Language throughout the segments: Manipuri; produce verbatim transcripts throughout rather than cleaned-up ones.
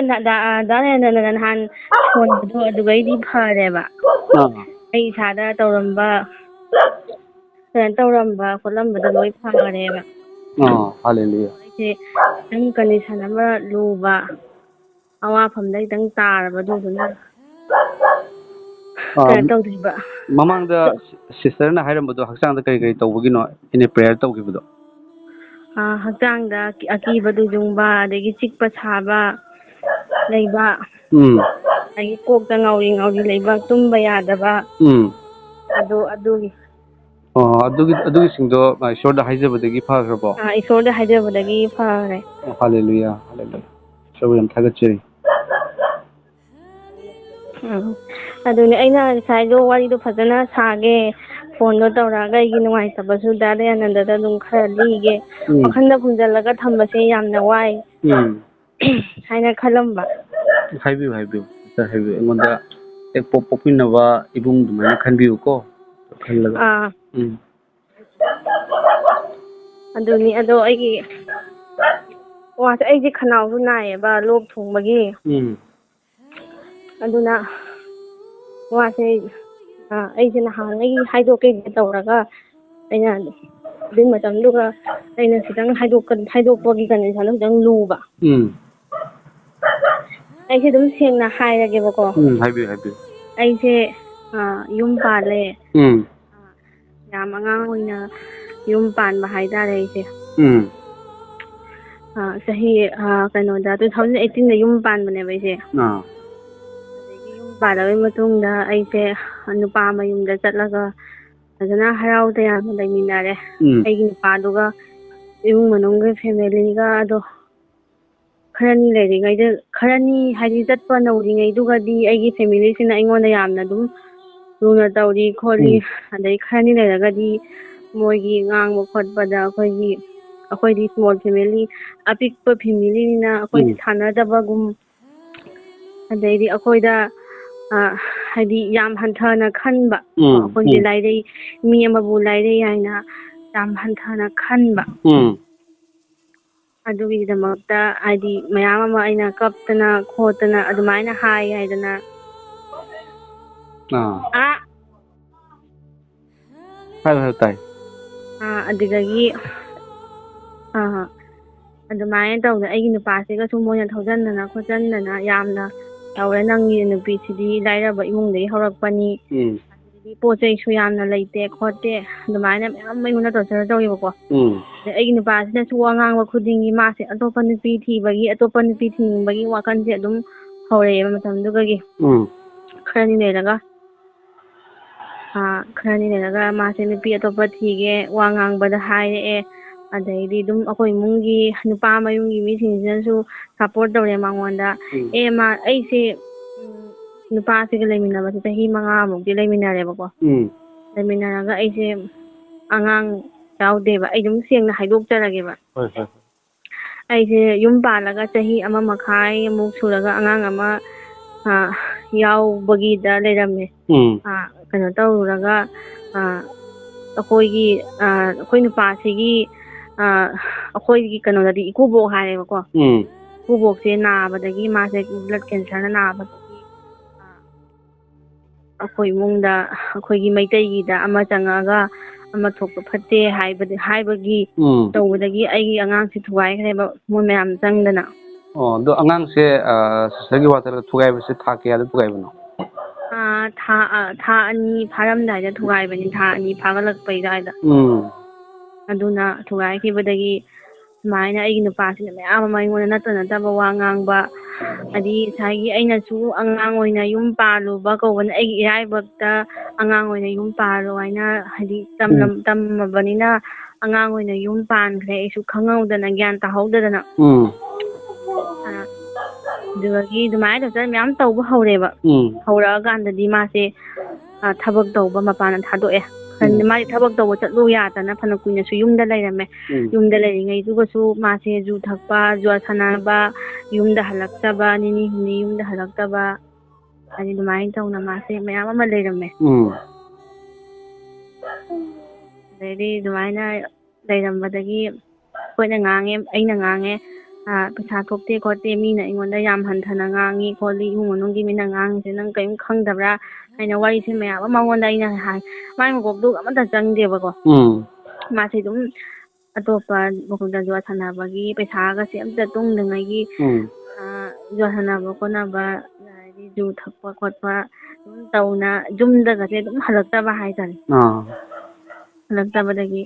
ꯗꯥ ꯅꯦꯅꯟꯗꯅ ꯅꯍꯥꯟ ꯁꯣꯟꯕꯗꯣ ꯑꯗꯨꯒꯩꯗꯤ ꯐꯔꯦꯕ꯫ ꯑꯥ꯫ ꯑꯩ ꯏꯁꯥꯗ ꯇꯧꯔꯝꯕ, ꯀꯩꯅꯣ ꯇꯧꯔꯝꯕ ꯈꯣꯠꯂꯝꯕꯗꯣ ꯂꯣꯏ ꯐꯔꯦꯕ꯫ ꯑꯥ, ꯍꯥꯂꯦꯂꯨꯌꯥ꯫ ꯑꯩꯁꯦ ꯈꯤꯇꯪ condition ꯑꯃ ꯂꯨꯕ, ꯑꯋꯥꯐꯝꯗ ꯈꯤꯇꯪ ꯇꯥꯔꯕ, ꯑꯗꯨꯗꯨꯅ ꯑꯥ, ꯀꯩꯅꯣ ꯇꯧꯗ꯭ꯔꯤꯕ꯫ ꯃꯃꯥꯡꯗ sisterꯅ ꯍꯥꯏꯔꯝꯕꯗꯣ ꯍꯛꯆꯥꯡꯗ ꯀꯔꯤ ꯀꯔꯤ ꯇꯧꯕꯒꯤꯅꯣ ꯑꯩꯅ prayer ꯇꯧꯈꯤꯕꯗꯣ? ꯑꯥ, ꯍꯛꯆꯥꯡꯗ ꯑꯀꯤ-, ꯑꯀꯤꯕ ꯇꯨꯖꯨꯡꯕ, ꯑꯗꯒꯤ ꯆꯤꯛꯄ ꯁꯥꯕ ꯂꯩꯕ, ꯎꯝ꯫ ꯑꯗꯒꯤ ꯀꯣꯛꯇ ꯉꯥꯎꯔꯤ ꯉꯥꯎꯔꯤ ꯂꯩꯕ, ꯇꯨꯝꯕ ꯌꯥꯗꯕ, ꯎꯝ꯫ ꯑꯗꯨ, ꯑꯗꯨꯒꯤ꯫ ꯑꯣ, ꯑꯗꯨꯒꯤ, ꯑꯗꯨꯒꯤꯁꯤꯡꯗꯣ ꯏꯁꯣꯔꯗ ꯍꯥꯏꯖꯕꯗꯒꯤ ꯐꯈ꯭ꯔꯕꯣ? ꯑꯥ, ꯏꯁꯣꯔꯗ ꯍꯥꯏꯖꯕꯗꯒꯤ ꯐꯈ꯭ꯔꯦ꯫ ꯑꯣ, ꯍꯥꯂꯦꯂꯨꯌꯥ, ꯍꯥꯂꯦꯂꯨꯌꯥ꯫ ꯏꯁꯣꯔꯕꯨ ꯌꯥꯝ ꯊꯥꯒꯠꯆꯔꯤ꯫ ꯎꯝ꯫ ꯑꯗꯨꯅꯦ ꯑꯩꯅ ꯉꯁꯥꯏꯗꯣ ꯋꯥꯔꯤꯗꯣ ꯐꯖꯅ ꯁꯥꯒꯦ, phoneꯗꯣ ꯇꯧꯔꯛꯑꯒ ꯑꯩꯒꯤ ꯅꯨꯡꯉꯥꯏꯇꯕꯁꯨ ꯗꯥ ꯗꯌꯥꯅꯟꯗꯗ ꯑꯗꯨꯝ ꯈꯔ ꯂꯤꯒꯦ꯫ ꯎꯝ꯫ ꯋꯥꯈꯜꯗ ꯐꯨꯝꯖꯤꯜꯂꯒ ꯊꯝꯕꯁꯦ ꯌꯥꯝꯅ ꯋꯥꯏ꯫ ꯎꯝ꯫ ꯍꯥꯏꯅ ꯈꯜꯂꯝꯕ꯫ ꯍꯥꯏꯕꯤꯌꯨ, ꯍꯥꯏꯕꯤꯌꯨ, sister, ꯍꯥꯏꯕꯤꯌꯨ꯫ ꯑꯩꯉꯣꯟꯗ ꯍꯦꯛ ꯄꯣꯛ-, ꯄꯣꯛꯄꯤꯅꯕ ꯏꯕꯨꯡ ꯑꯗꯨꯃꯥꯏꯅ ꯈꯟꯕꯤꯌꯨꯀꯣ, ꯈꯜꯂꯒ꯫ ꯑꯥ꯫ ꯎꯝ꯫ ꯑꯗꯨꯅꯤ, ꯑꯗꯣ ꯑꯩꯒꯤ ꯋꯥꯁꯦ, ꯑꯩꯁꯦ ꯈꯅꯥꯎꯁꯨ ꯅꯥꯏꯌꯦꯕ, ꯂꯣꯛ ꯊꯨꯡꯕꯒꯤ꯫ ꯎꯝ꯫ ꯑꯗꯨꯅ ꯋꯥꯁꯦ, ꯑ, ꯑꯩꯁꯦ ꯅꯍꯥꯟꯉꯩ ꯍꯥꯏꯗꯣꯛꯀꯦ ꯇꯧꯔꯒ, ꯑꯩꯅ ꯑꯗꯨꯒꯤ ꯃꯇꯝꯗꯨꯒ ꯑꯩꯅ ꯈꯤꯇꯪ ꯍꯥꯏꯗꯣꯛꯀ-, ꯍꯥꯏꯗꯣꯛꯄꯒꯤ conditionꯗꯣ ꯈꯤꯇꯪ ꯂꯨꯕ꯫ ꯎꯝ꯫ ꯑꯩꯁꯦ ꯑꯗꯨꯝ ꯁꯦꯡꯅ ꯍꯥꯏꯔꯒꯦꯕꯀꯣ꯫ ꯎꯝ, ꯍꯥꯏꯕꯤꯌꯨ, ꯍꯥꯏꯕꯤꯌꯨ꯫ ꯑꯩꯁꯦ, ꯑ, ꯌꯨꯝ ꯄꯥꯜꯂꯦ꯫ ꯎꯝ꯫ ꯌꯥꯝ ꯑꯉꯥꯡ ꯑꯣꯏꯅ ꯌꯨꯝ ꯄꯥꯟꯕ ꯍꯥꯏꯇꯥꯔꯦ ꯑꯩꯁꯦ꯫ ꯎꯝ꯫ ꯑ, ꯆꯍꯤ, ꯑ, ꯀꯩꯅꯣꯗ, two thousand eighteenꯗ ꯌꯨꯝ ꯄꯥꯟꯕꯅꯦꯕ ꯑꯩꯁꯦ꯫ ꯑꯥ꯫ ꯑꯗꯒꯤ ꯌꯨꯝ ꯄꯥꯜꯂꯕꯩ ꯃꯇꯨꯡꯗ ꯑꯩꯁꯦ ꯅꯨꯄꯥ ꯃꯌꯨꯝꯗ ꯆꯠꯂꯒ ꯐꯖꯅ ꯍꯔꯥꯎ ꯇꯌꯥꯝꯅ ꯂꯩꯃꯤꯟꯅꯔꯦ꯫ ꯎꯝ꯫ ꯑꯩꯒꯤ ꯅꯨꯄꯥꯗꯨꯒ, ꯏꯃꯨꯡ ꯃꯅꯨꯡꯒꯤ familyꯒ ꯑꯗꯣ ꯈꯔꯅꯤ ꯂꯩꯔꯤꯉꯩꯗ, ꯈꯔꯅꯤ ꯍꯥꯏꯗꯤ ꯆꯠꯄ ꯅꯧꯔꯤꯉꯩꯗꯨꯒꯗꯤ ꯑꯩꯒꯤ familyꯁꯤꯅ ꯑꯩꯉꯣꯟꯗ ꯌꯥꯝꯅ ꯑꯗꯨꯝ ꯂꯨꯅ ꯇꯧꯔꯤ ꯈꯣꯠꯂꯤ꯫ ꯎꯝ꯫ ꯑꯗꯩ ꯈꯔꯅꯤ ꯂꯩꯔꯒꯗꯤ ꯃꯣꯏꯒꯤ ꯉꯥꯡꯕ ꯈꯣꯠꯄꯗ ꯑꯩꯈꯣꯏꯒꯤ, ꯑꯩꯈꯣꯏꯗꯤ small family, ꯑꯄꯤꯛꯄ familyꯅꯤꯅ ꯑꯩꯈꯣꯏꯗꯤ ꯎꯝ꯫ ꯁꯥꯟꯅꯗꯕꯒꯨꯝ, ꯑꯗꯩꯗꯤ ꯑꯩꯈꯣꯏꯗ, ꯑ, ꯍꯥꯏꯗꯤ ꯌꯥꯝ ꯍꯟꯊꯅ ꯈꯟꯕ꯫ ꯎꯝ, ꯑꯩꯈꯣꯏꯁꯦ ꯎꯝ꯫ ꯂꯥꯏꯔꯩ, ꯃꯤ ꯑꯃꯕꯨ ꯂꯥꯏꯔꯩ ꯍꯥꯏꯅ ꯌꯥꯝ ꯍꯟꯊꯅ ꯈꯟꯕ꯫ ꯎꯝ꯫ ꯑꯗꯨꯒꯤꯗꯃꯛꯇ ꯍꯥꯏꯗꯤ ꯃꯌꯥꯝ ꯑꯃ ꯑꯩꯅ ꯀꯞꯇꯅ ꯈꯣꯠꯇꯅ ꯑꯗꯨꯃꯥꯏꯅ ꯍꯥꯏ ꯍꯥꯏꯗꯅ꯫ ꯑꯥ꯫ ꯑꯥ꯫ ꯍꯥꯏꯌꯨ, ꯍꯥꯏꯌꯨ, ꯇꯥꯏ꯫ ꯑꯥ, ꯑꯗꯨꯗꯒꯤ, ꯑꯥ, ꯑꯗꯨꯃꯥꯏꯅ ꯇꯧꯗꯅ ꯑꯩꯒꯤ ꯅꯨꯄꯥꯁꯤꯒꯁꯨ ꯃꯣꯏꯅ ꯊꯧꯖꯟꯗꯅ ꯈꯣꯠꯆꯟꯗꯅ ꯌꯥꯝꯅ ꯇꯧꯔꯦ꯫ "ꯅꯪꯒꯤ ꯅꯨꯄꯤꯁꯤꯗꯤ ꯂꯥꯏꯔꯕ ꯏꯃꯨꯡꯗꯒꯤ ꯍꯧꯔꯛꯄꯅꯤ꯫ ꯎꯝ꯫ ꯑꯗꯒꯤꯗꯤ ꯄꯣꯠ ꯆꯩꯁꯨ ꯌꯥꯝꯅ ꯂꯩꯇꯦ ꯈꯣꯠꯇꯦ", ꯑꯗꯨꯃꯥꯏꯅ ꯃꯌꯥꯝ ꯑꯩꯉꯣꯟꯗ torture ꯇꯧꯋꯦꯕꯀꯣ꯫ ꯎꯝ꯫ ꯑꯗꯩ ꯑꯩꯒꯤ ꯅꯨꯄꯥꯁꯤꯅꯁꯨ ꯋꯥ ꯉꯥꯡꯕ ꯈꯨꯗꯤꯡꯒꯤ ꯃꯥꯁꯦ ꯑꯇꯣꯞꯄ ꯅꯨꯄꯤ ꯊꯤꯕꯒꯤ, ꯑꯇꯣꯞꯄ ꯅꯨꯄꯤ ꯊꯤꯅꯤꯡꯕꯒꯤ ꯋꯥꯈꯜꯁꯦ ꯑꯗꯨꯝ ꯍꯧꯔꯛꯑꯦꯕ ꯃꯇꯝꯗꯨꯗꯒꯤ꯫ ꯎꯝ꯫ ꯈꯔꯅꯤ ꯂꯩꯔꯒ꯫ ꯑꯥ, ꯈꯔꯅꯤ ꯂꯩꯔꯒ ꯃꯥꯁꯦ ꯅꯨꯄꯤ ꯑꯇꯣꯞꯄ ꯊꯤꯒꯦ, ꯋꯥ ꯉꯥꯡꯕꯗ ꯍꯥꯏꯔꯛꯑꯦ꯫ ꯑꯗꯩꯗꯤ ꯑꯗꯨꯝ ꯑꯩꯈꯣꯏ ꯏꯃꯨꯡꯒꯤ ꯅꯨꯄꯥ ꯃꯌꯨꯝꯒꯤ ꯃꯤꯁꯤꯡꯁꯤꯅꯁꯨ support ꯇꯧꯔꯦ ꯃꯉꯣꯟꯗ꯫ ꯎꯝ꯫ "ꯑꯦ, ꯃꯥ, ꯑꯩꯁꯦ, ꯎꯝ, ꯅꯨꯄꯥꯁꯤꯒ ꯂꯩꯃꯤꯟꯅꯕꯁꯦ ꯆꯍꯤ ꯃꯉꯥꯃꯨꯛꯇꯤ ꯂꯩꯃꯤꯟꯅꯔꯦꯕꯀꯣ꯫ ꯎꯝ꯫ ꯂꯩꯃꯤꯟꯅꯔꯒ ꯑꯩꯁꯦ ꯑꯉꯥꯡ ꯌꯥꯎꯗꯦꯕ꯫ ꯑꯩ ꯑꯗꯨꯝ ꯁꯦꯡꯅ ꯍꯥꯏꯗꯣꯛꯆꯔꯒꯦꯕ꯫ ꯍꯣꯏ, ꯍꯣꯏ꯫ ꯑꯩꯁꯦ ꯌꯨꯝ ꯄꯥꯜꯂꯒ ꯆꯍꯤ ꯑꯃ ꯃꯈꯥꯏꯃꯨꯛ ꯁꯨꯔꯒ ꯑꯉꯥꯡ ꯑꯃ, ꯑ, ꯌꯥꯎꯕꯒꯤꯗ ꯂꯩꯔꯝꯃꯦ꯫ ꯎꯝ꯫ ꯑ, ꯀꯩꯅꯣ ꯇꯧꯔꯨꯔꯒ, ꯑ, ꯑꯩꯈꯣꯏꯒꯤ, ꯑ, ꯑꯩꯈꯣꯏ ꯅꯨꯄꯥꯁꯤꯒꯤ, ꯑ, ꯑꯩꯈꯣꯏꯒꯤ ꯀꯩꯅꯣꯗꯗꯤ ꯏꯀꯨꯕꯣꯛ ꯍꯥꯏꯔꯦꯕꯀꯣ꯫ ꯎꯝ꯫ ꯏꯀꯨꯕꯣꯛꯁꯦ ꯅꯥꯕꯗꯒꯤ, ꯃꯥꯁꯦ blood cancerꯅ ꯅꯥꯕꯗꯒꯤ, ꯑ, ꯑꯩꯈꯣꯏ ꯏꯃꯨꯡꯗ, ꯑꯩꯈꯣꯏꯒꯤ ꯃꯩꯇꯩꯒꯤꯗ ꯑꯃ ꯆꯪꯉꯛꯑꯒ ꯑꯃ ꯊꯣꯛꯄ ꯐꯠꯇꯦ ꯍꯥꯏꯕꯗꯤ, ꯍꯥꯏꯕꯒꯤ ꯎꯝ꯫ ꯇꯧꯕꯗꯒꯤ ꯑꯩꯒꯤ ꯑꯉꯥꯡꯁꯦ ꯊꯨꯒꯥꯏꯈ꯭ꯔꯦꯕ, ꯃꯣꯏ ꯃꯌꯥꯝ ꯆꯪꯗꯅ꯫ ꯑꯣ, ꯑꯗꯣ ꯑꯉꯥꯡꯁꯦ, ꯑ, sisterꯒꯤ ꯋꯥ ꯆꯠꯂꯒ ꯊꯨꯒꯥꯏꯕꯁꯦ ꯊꯥ ꯀꯌꯥꯗ ꯊꯨꯒꯥꯏꯕꯅꯣ? ꯑ, ꯊꯥ, ꯑ, ꯊꯥ ꯑꯅꯤ ꯐꯥꯔꯝꯗꯥꯏꯗ ꯊꯨꯒꯥꯏꯕꯅꯤ, ꯊꯥ ꯑꯅꯤ ꯐꯥꯒꯠꯂꯛꯄꯩ ꯑꯗꯨꯋꯥꯏꯗ꯫ ꯎꯝ꯫ ꯑꯗꯨꯅ ꯊꯨꯒꯥꯏꯈꯤꯕꯗꯒꯤ ꯁꯨꯃꯥꯏꯅ ꯑꯩꯒꯤ ꯅꯨꯄꯥꯁꯤꯅ ꯃꯌꯥꯝ ꯑꯃ ꯑꯩꯉꯣꯟꯗ ꯅꯠꯇ ꯅꯠꯇꯕ ꯋꯥ ꯉꯥꯡꯕ, ꯑꯗꯒꯤ ꯉꯁꯥꯏꯒꯤ ꯑꯩꯅꯁꯨ ꯑꯉꯥꯡ ꯑꯣꯏꯅ ꯌꯨꯝ ꯄꯥꯜꯂꯨꯕ ꯀꯧꯕꯅ ꯑꯩꯒꯤ ꯏꯔꯥꯏꯕꯛꯇ ꯑꯉꯥꯡ ꯑꯣꯏꯅ ꯌꯨꯝ ꯄꯥꯜꯂꯣ ꯍꯥꯏꯅ ꯍꯥꯏꯗꯤ ꯇꯝꯂꯝ-, ꯎꯝ꯫ ꯇꯝꯃꯕꯅꯤꯅ ꯑꯉꯥꯡ ꯑꯣꯏꯅ ꯌꯨꯝ ꯄꯥꯟꯈ꯭ꯔꯦ ꯑꯩꯁꯨ ꯈꯪꯍꯧꯗꯅ, ꯒ꯭ꯌꯥꯟ ꯇꯥꯍꯧꯗꯗꯅ꯫ ꯎꯝ꯫ ꯑ, ꯑꯗꯨꯗꯒꯤ ꯑꯗꯨꯃꯥꯏꯅ ꯇꯧꯗꯅ ꯃꯌꯥꯝ ꯇꯧꯕ ꯍꯧꯔꯦꯕ꯫ ꯎꯝ꯫ ꯍꯧꯔꯛꯑꯀꯥꯟꯗꯗꯤ ꯃꯥꯁꯦ, ꯑ, ꯊꯕꯛ ꯇꯧꯕ ꯃꯄꯥꯟꯗ ꯊꯥꯗꯣꯛꯑꯦ꯫ ꯎꯝ꯫ ꯃꯥꯁꯦ ꯊꯕꯛ ꯇꯧꯕ ꯆꯠꯂꯨ ꯌꯥꯗꯅ ꯐꯅ ꯀꯨꯏꯅꯁꯨ ꯌꯨꯝꯗ ꯂꯩꯔꯝꯃꯦ꯫ ꯎꯝ꯫ ꯌꯨꯝꯗ ꯂꯩꯔꯤꯉꯩꯗꯨꯒꯁꯨ ꯃꯥꯁꯦ ꯖꯨ ꯊꯛꯄ, ꯖꯨꯋꯥ ꯁꯥꯟꯅꯕ, ꯌꯨꯝꯗ ꯍꯜꯂꯛꯇꯕ, ꯅꯤꯅꯤ ꯍꯨꯝꯅꯤ ꯌꯨꯝꯗ ꯍꯜꯂꯛꯇꯕ, ꯍꯥꯏꯗꯤ ꯑꯗꯨꯃꯥꯏꯅ ꯇꯧꯅ ꯃꯥꯁꯦ ꯃꯌꯥꯝ ꯑꯃ ꯂꯩꯔꯝꯃꯦ꯫ ꯎꯝ꯫ ꯑꯗꯩꯗꯤ ꯑꯗꯨꯃꯥꯏꯅ ꯂꯩꯔꯝꯕꯗꯒꯤ ꯑꯩꯈꯣꯏꯅ ꯉꯥꯡꯉꯦ, ꯑꯩꯅ ꯉꯥꯡꯉꯦ, ꯑ, "ꯄꯩꯁꯥ ꯊꯣꯛꯇꯦ ꯈꯣꯠꯇꯦ, ꯃꯤꯅ ꯑꯩꯉꯣꯟꯗ ꯌꯥꯝ ꯍꯟꯊꯅ ꯉꯥꯡꯉꯤ ꯈꯣꯠꯂꯤ, ꯏꯃꯨꯡ ꯃꯅꯨꯡꯒꯤ ꯃꯤꯅ ꯉꯥꯡꯉꯤꯁꯦ ꯅꯪ ꯀꯔꯤꯝ ꯈꯪꯗꯕ꯭ꯔꯥ?" ꯍꯥꯏꯅ ꯋꯥꯔꯤꯁꯦ ꯃꯌꯥꯝ ꯑꯃ ꯃꯉꯣꯟꯗ ꯑꯩꯅ ꯍꯥꯏ꯫ ꯃꯥꯏ ꯃꯀꯣꯛꯇꯨ ꯑꯃꯠꯇ ꯆꯪꯗꯦꯕꯀꯣ꯫ ꯎꯝ꯫ ꯃꯥꯁꯦ ꯑꯗꯨꯝ ꯑꯇꯣꯞꯄ ꯃꯈꯣꯡꯗ ꯖꯨꯋꯥ ꯁꯥꯟꯅꯕꯒꯤ ꯄꯩꯁꯥꯒꯁꯦ ꯑꯝꯇ ꯇꯨꯡꯗ꯭ꯔꯤꯉꯩꯒꯤ, ꯎꯝ꯫ ꯑ, ꯖꯨꯋꯥ ꯁꯥꯟꯅꯕ ꯈꯣꯠꯅꯕ, ꯍꯥꯏꯗꯤ ꯖꯨ ꯊꯛꯄ ꯈꯣꯠꯄ ꯑꯗꯨꯝ ꯇꯧꯅ ꯌꯨꯝꯗꯒꯁꯦ ꯑꯗꯨꯝ ꯍꯜꯂꯛꯇꯕ ꯍꯥꯏꯇꯥꯔꯦ꯫ ꯑꯥ꯫ ꯍꯜꯂꯛꯇꯕꯗꯒꯤ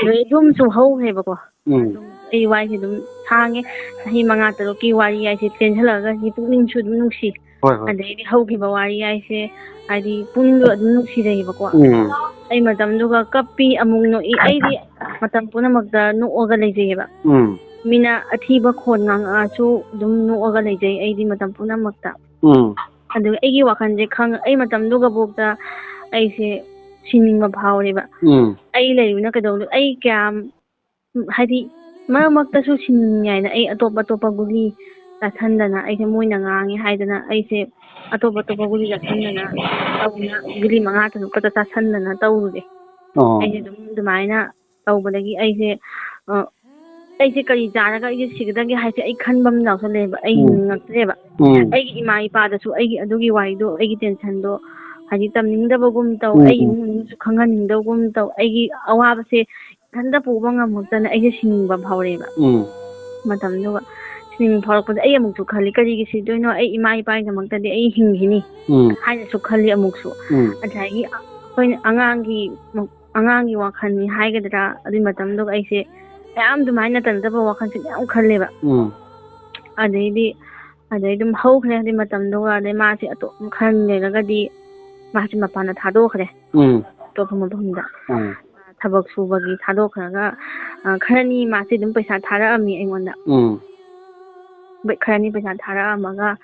ꯑꯗꯩ ꯑꯗꯨꯝꯁꯨ ꯍꯧꯈ꯭ꯔꯦꯕꯀꯣ꯫ ꯎꯝ꯫ ꯑꯗꯨꯝ ꯑꯩ ꯋꯥꯔꯤꯁꯦ ꯑꯗꯨꯝ ꯁꯥꯡꯉꯦ꯫ ꯆꯍꯤ ꯃꯉꯥ ꯇꯔꯨꯛꯀꯤ ꯋꯥꯔꯤ ꯍꯥꯏꯁꯦ ꯇꯦꯟꯁꯤꯜꯂꯛꯑꯒ ꯁꯤ ꯄꯨꯛꯅꯤꯡꯁꯨ ꯑꯗꯨꯝ ꯅꯨꯡꯁꯤ꯫ ꯍꯣꯏ, ꯍꯣꯏ꯫ ꯑꯗꯩꯗꯤ ꯍꯧꯈꯤꯕ ꯋꯥꯔꯤ ꯍꯥꯏꯁꯦ ꯍꯥꯏꯗꯤ ꯄꯨꯛꯅꯤꯡꯗꯣ ꯑꯗꯨꯝ ꯅꯨꯡꯁꯤꯖꯩꯌꯦꯕꯀꯣ꯫ ꯎꯝ꯫ ꯑꯩ ꯃꯇꯝꯗꯨꯒ ꯀꯞꯄꯤ, ꯑꯃꯨꯛ ꯅꯣꯛꯏ꯫ ꯑꯩꯗꯤ ꯃꯇꯝ ꯄꯨꯝꯅꯃꯛꯇ ꯅꯣꯛꯑꯒ ꯂꯩꯖꯩꯌꯦꯕ꯫ ꯎꯝ꯫ ꯃꯤꯅ ꯑꯊꯤꯕ ꯈꯣꯟ ꯉꯥꯡꯉꯛꯑꯁꯨ ꯑꯗꯨꯝ ꯅꯣꯛꯑꯒ ꯂꯩꯖꯩ ꯑꯩꯗꯤ ꯃꯇꯝ ꯄꯨꯝꯅꯃꯛꯇ꯫ ꯎꯝ꯫ ꯑꯗꯨꯒ ꯑꯩꯒꯤ ꯋꯥꯈꯜꯁꯦ ꯈꯪ-, ꯑꯩ ꯃꯇꯝꯗꯨꯒꯕꯣꯛꯇ ꯑꯩꯁꯦ ꯁꯤꯅꯤꯡꯕ ꯐꯥꯎꯔꯦꯕ꯫ ꯎꯝ꯫ ꯑꯩ ꯂꯩꯔꯤꯕꯅ ꯀꯩꯗꯧꯅ-, ꯑꯩ ꯀꯌꯥꯝ, ꯍꯥꯏꯗꯤ, ꯃꯔꯛ ꯃꯔꯛꯇꯁꯨ ꯁꯤꯅꯤꯡꯉꯤ ꯍꯥꯏꯅ ꯑꯩ ꯑꯇꯣꯞ ꯑꯇꯣꯞꯄ ꯒꯨꯂꯤ ꯆꯥꯁꯟꯗꯅ, ꯑꯩꯁꯦ ꯃꯣꯏꯅ ꯉꯥꯡꯉꯦ ꯍꯥꯏꯗꯅ ꯑꯩꯁꯦ ꯑꯇꯣꯞ ꯑꯇꯣꯞꯄ ꯒꯨꯂꯤ ꯆꯥꯁꯟꯗꯅ ꯇꯧꯗꯅ, ꯒꯨꯂꯤ ꯃꯉꯥ ꯇꯔꯨꯛ ꯈꯛꯇ ꯆꯥꯁꯟꯗꯅ ꯇꯧꯔꯨꯔꯦ꯫ ꯑꯣ꯫ ꯑꯩꯁꯦ ꯑꯗꯨꯝ ꯑꯗꯨꯃꯥꯏꯅ ꯇꯧꯕꯗꯒꯤ ꯑꯩꯁꯦ, ꯑ, ꯑꯩꯁꯦ ꯀꯔꯤ ꯆꯥꯔꯒ ꯑꯩꯁꯦ ꯁꯤꯒꯗꯒꯦ ꯍꯥꯏꯁꯦ ꯑꯩ ꯈꯟꯕ ꯑꯃ ꯌꯥꯎꯁꯜꯂꯛꯑꯦꯕ꯫ ꯑꯩ ꯎꯝ꯫ ꯍꯤꯡꯅꯤꯡꯉꯛꯇ꯭ꯔꯦꯕ꯫ ꯎꯝ꯫ ꯑꯩꯒꯤ ꯏꯃꯥ ꯏꯄꯥꯗꯁꯨ ꯑꯩꯒꯤ ꯑꯗꯨꯒꯤ ꯋꯥꯔꯤꯗꯣ, ꯑꯩꯒꯤ ꯇꯦꯟꯁꯟꯗꯣ ꯍꯥꯏꯗꯤ ꯇꯝꯅꯤꯡꯗꯕꯒꯨꯝ ꯇꯧ, ꯎꯝ, ꯑꯩ ꯎꯝ꯫ ꯏꯃꯨꯡ ꯃꯅꯨꯡꯁꯨ ꯈꯪꯍꯟꯅꯤꯡꯗꯕꯒꯨꯝ ꯇꯧ, ꯑꯩꯒꯤ ꯑꯋꯥꯕꯁꯦ ꯏꯊꯟꯇ ꯄꯨꯕ ꯉꯝꯃꯛꯇꯅ ꯑꯩꯁꯦ ꯁꯤꯅꯤꯡꯕ ꯐꯥꯎꯔꯛꯑꯦꯕ꯫ ꯎꯝ꯫ ꯃꯇꯝꯗꯨꯒ ꯁꯤꯅꯤꯡꯕ ꯐꯥꯎꯔꯛꯄꯗ ꯑꯩ ꯑꯃꯨꯛꯁꯨ ꯈꯜꯂꯤ, "ꯀꯔꯤꯒꯤ ꯁꯤꯗꯣꯏꯅꯣ? ꯑꯩ ꯏꯃꯥ ꯏꯄꯥꯒꯤꯗꯃꯛꯇꯗꯤ ꯑꯩ ꯍꯤꯡꯈꯤꯅꯤ," ꯎꯝ꯫ ꯍꯥꯏꯅꯁꯨ ꯈꯜꯂꯤ ꯑꯃꯨꯛꯁꯨ꯫ ꯎꯝ꯫ ꯑꯗꯒꯤ ꯑꯩꯈꯣꯏꯅ ꯑꯉꯥꯡꯒꯤ, ꯑꯉꯥꯡꯒꯤ ꯋꯥꯈꯜꯅꯤ ꯍꯥꯏꯒꯗ꯭ꯔꯥ, ꯑꯗꯨꯏ ꯃꯇꯝꯗꯨꯒ ꯑꯩꯁꯦ ꯃꯌꯥꯝ ꯑꯗꯨꯃꯥꯏꯅ ꯇꯟꯖꯕ ꯋꯥꯈꯜꯁꯦ ꯃꯌꯥꯝ ꯈꯜꯂꯦꯕ꯫ ꯎꯝ꯫ ꯑꯗꯩꯗꯤ, ꯑꯗꯩ ꯑꯗꯨꯝ ꯍꯧꯈ꯭ꯔꯦ ꯑꯗꯨꯏ ꯃꯇꯝꯗꯨꯒ꯫ ꯑꯗꯩ ꯃꯥꯁꯦ ꯑꯇꯣꯞꯄ ꯈꯔ ꯂꯩꯔꯒꯗꯤ ꯃꯥꯁꯦ ꯃꯄꯥꯟꯗ ꯊꯥꯗꯣꯛꯈ꯭ꯔꯦ꯫ ꯎꯝ꯫ ꯑꯇꯣꯞꯄ ꯃꯐꯝꯗ꯫ ꯎꯝ꯫ ꯊꯕꯛ ꯁꯨꯕꯒꯤ ꯊꯥꯗꯣꯛꯈ꯭ꯔꯒ, ꯑ, ꯈꯔꯅꯤ ꯃꯥꯁꯦ ꯑꯗꯨꯝ ꯄꯩꯁꯥ ꯊꯥꯔꯛꯑꯝꯃꯤ ꯑꯩꯉꯣꯟꯗ꯫ ꯎꯝ꯫ ꯕ-, ꯈꯔꯅꯤ ꯄꯩꯁꯥ ꯊꯥꯔꯛꯑꯝꯃꯒ,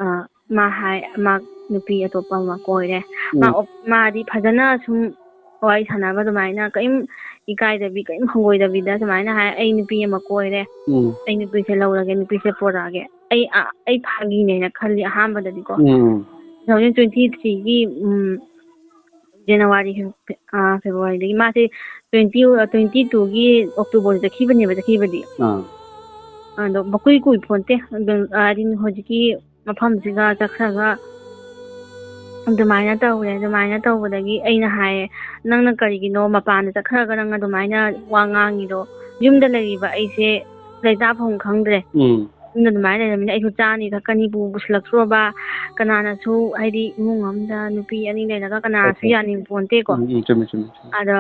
ꯑ, ꯃꯥ ꯍꯥꯏ, ꯃꯥ ꯅꯨꯄꯤ ꯑꯇꯣꯞꯄ ꯑꯃ ꯀꯣꯏꯔꯦ꯫ ꯃꯥ ꯎꯝ꯫ ꯑꯣꯞ-, ꯃꯥꯗꯤ ꯐꯖꯅ ꯁꯨꯝ ꯋꯥꯔꯤ ꯁꯥꯟꯅꯕ ꯑꯗꯨꯃꯥꯏꯅ ꯀꯔꯤꯝ ꯏꯀꯥꯏꯗꯕꯤ, ꯀꯔꯤꯝ ꯍꯪꯒꯣꯏꯗꯕꯤꯗ ꯁꯨꯃꯥꯏꯅ ꯍꯥꯏ, "ꯑꯩ ꯅꯨꯄꯤ ꯑꯃ ꯀꯣꯏꯔꯦ꯫ ꯎꯝ꯫ ꯑꯩ ꯅꯨꯄꯤꯁꯦ ꯂꯧꯔꯒꯦ, ꯅꯨꯄꯤꯁꯦ ꯄꯣꯔꯛꯑꯒꯦ꯫" ꯑꯩ, ꯑ, ꯑꯩ ꯐꯥꯒꯤꯅꯦꯅ ꯈꯜꯂꯤ ꯑꯍꯥꯟꯕꯗꯗꯤꯀꯣ꯫ ꯎꯝ꯫ Two thousand twenty-threeꯒꯤ, ꯎꯝ, ꯖꯅꯋꯥꯔꯤ, ꯐꯦꯕ-, ꯑꯥ, ꯐꯦꯕ꯭ꯔꯨꯋꯥꯔꯤꯗꯒꯤ꯫ ꯃꯥꯁꯦ ꯇ꯭ꯋꯦꯟꯇꯤ, ꯑꯥ, ꯇ꯭ꯋꯦꯟꯇꯤ ꯇꯨꯒꯤ ꯑꯣꯛꯇꯣꯕꯔꯗ ꯆꯠꯈꯤꯕꯅꯦꯕ, ꯆꯠꯈꯤꯕꯗꯤ꯫ ꯑꯥ꯫ ꯑꯗꯣ ꯃꯀꯨꯏ ꯀꯨꯏ ꯐꯣꯟꯇꯦ꯫ ꯑꯗꯨꯝ, ꯍꯥꯏꯗꯤ ꯍꯧꯖꯤꯛꯀꯤ ꯃꯐꯝꯁꯤꯒ ꯆꯠꯈ꯭ꯔꯒ ꯑꯗꯨꯃꯥꯏꯅ ꯇꯧꯔꯦ꯫ ꯑꯗꯨꯃꯥꯏꯅ ꯇꯧꯕꯗꯒꯤ ꯑꯩꯅ ꯍꯥꯏꯌꯦ, "ꯅꯪꯅ ꯀꯔꯤꯒꯤꯅꯣ ꯃꯄꯥꯟꯗ ꯆꯠꯈ꯭ꯔꯒ ꯅꯪ ꯑꯗꯨꯃꯥꯏꯅ ꯋꯥ ꯉꯥꯡꯉꯤꯗꯣ? ꯌꯨꯝꯗ ꯂꯩꯔꯤꯕ ꯑꯩꯁꯦ ꯂꯩꯇꯥꯐꯝ ꯈꯪꯗ꯭ꯔꯦ꯫ ꯎꯝ꯫ ꯌꯨꯝꯗ ꯑꯗꯨꯃꯥꯏꯅ ꯂꯩꯔꯕꯅꯤꯅ ꯑꯩꯁꯨ ꯆꯥꯅꯤ ꯊꯛꯀꯅꯤꯕꯨ ꯄꯨꯁꯤꯜꯂꯛꯇ꯭ꯔꯣꯕ? ꯀꯅꯥꯅꯁꯨ, ꯍꯥꯏꯗꯤ, ꯏꯃꯨꯡ ꯑꯃꯗ ꯅꯨꯄꯤ ꯑꯅꯤ ꯂꯩꯔꯒ ꯀꯅꯥꯁꯨ ꯍꯣꯏ, ꯍꯣꯏ꯫ ꯌꯥꯅꯤꯡꯄꯣꯟꯇꯦꯀꯣ?" ꯎꯝ, ꯎꯝ, ꯆꯨꯝꯃꯤ, ꯆꯨꯝꯃꯤ, ꯆꯨꯝꯃꯤ꯫ ꯑꯗꯣ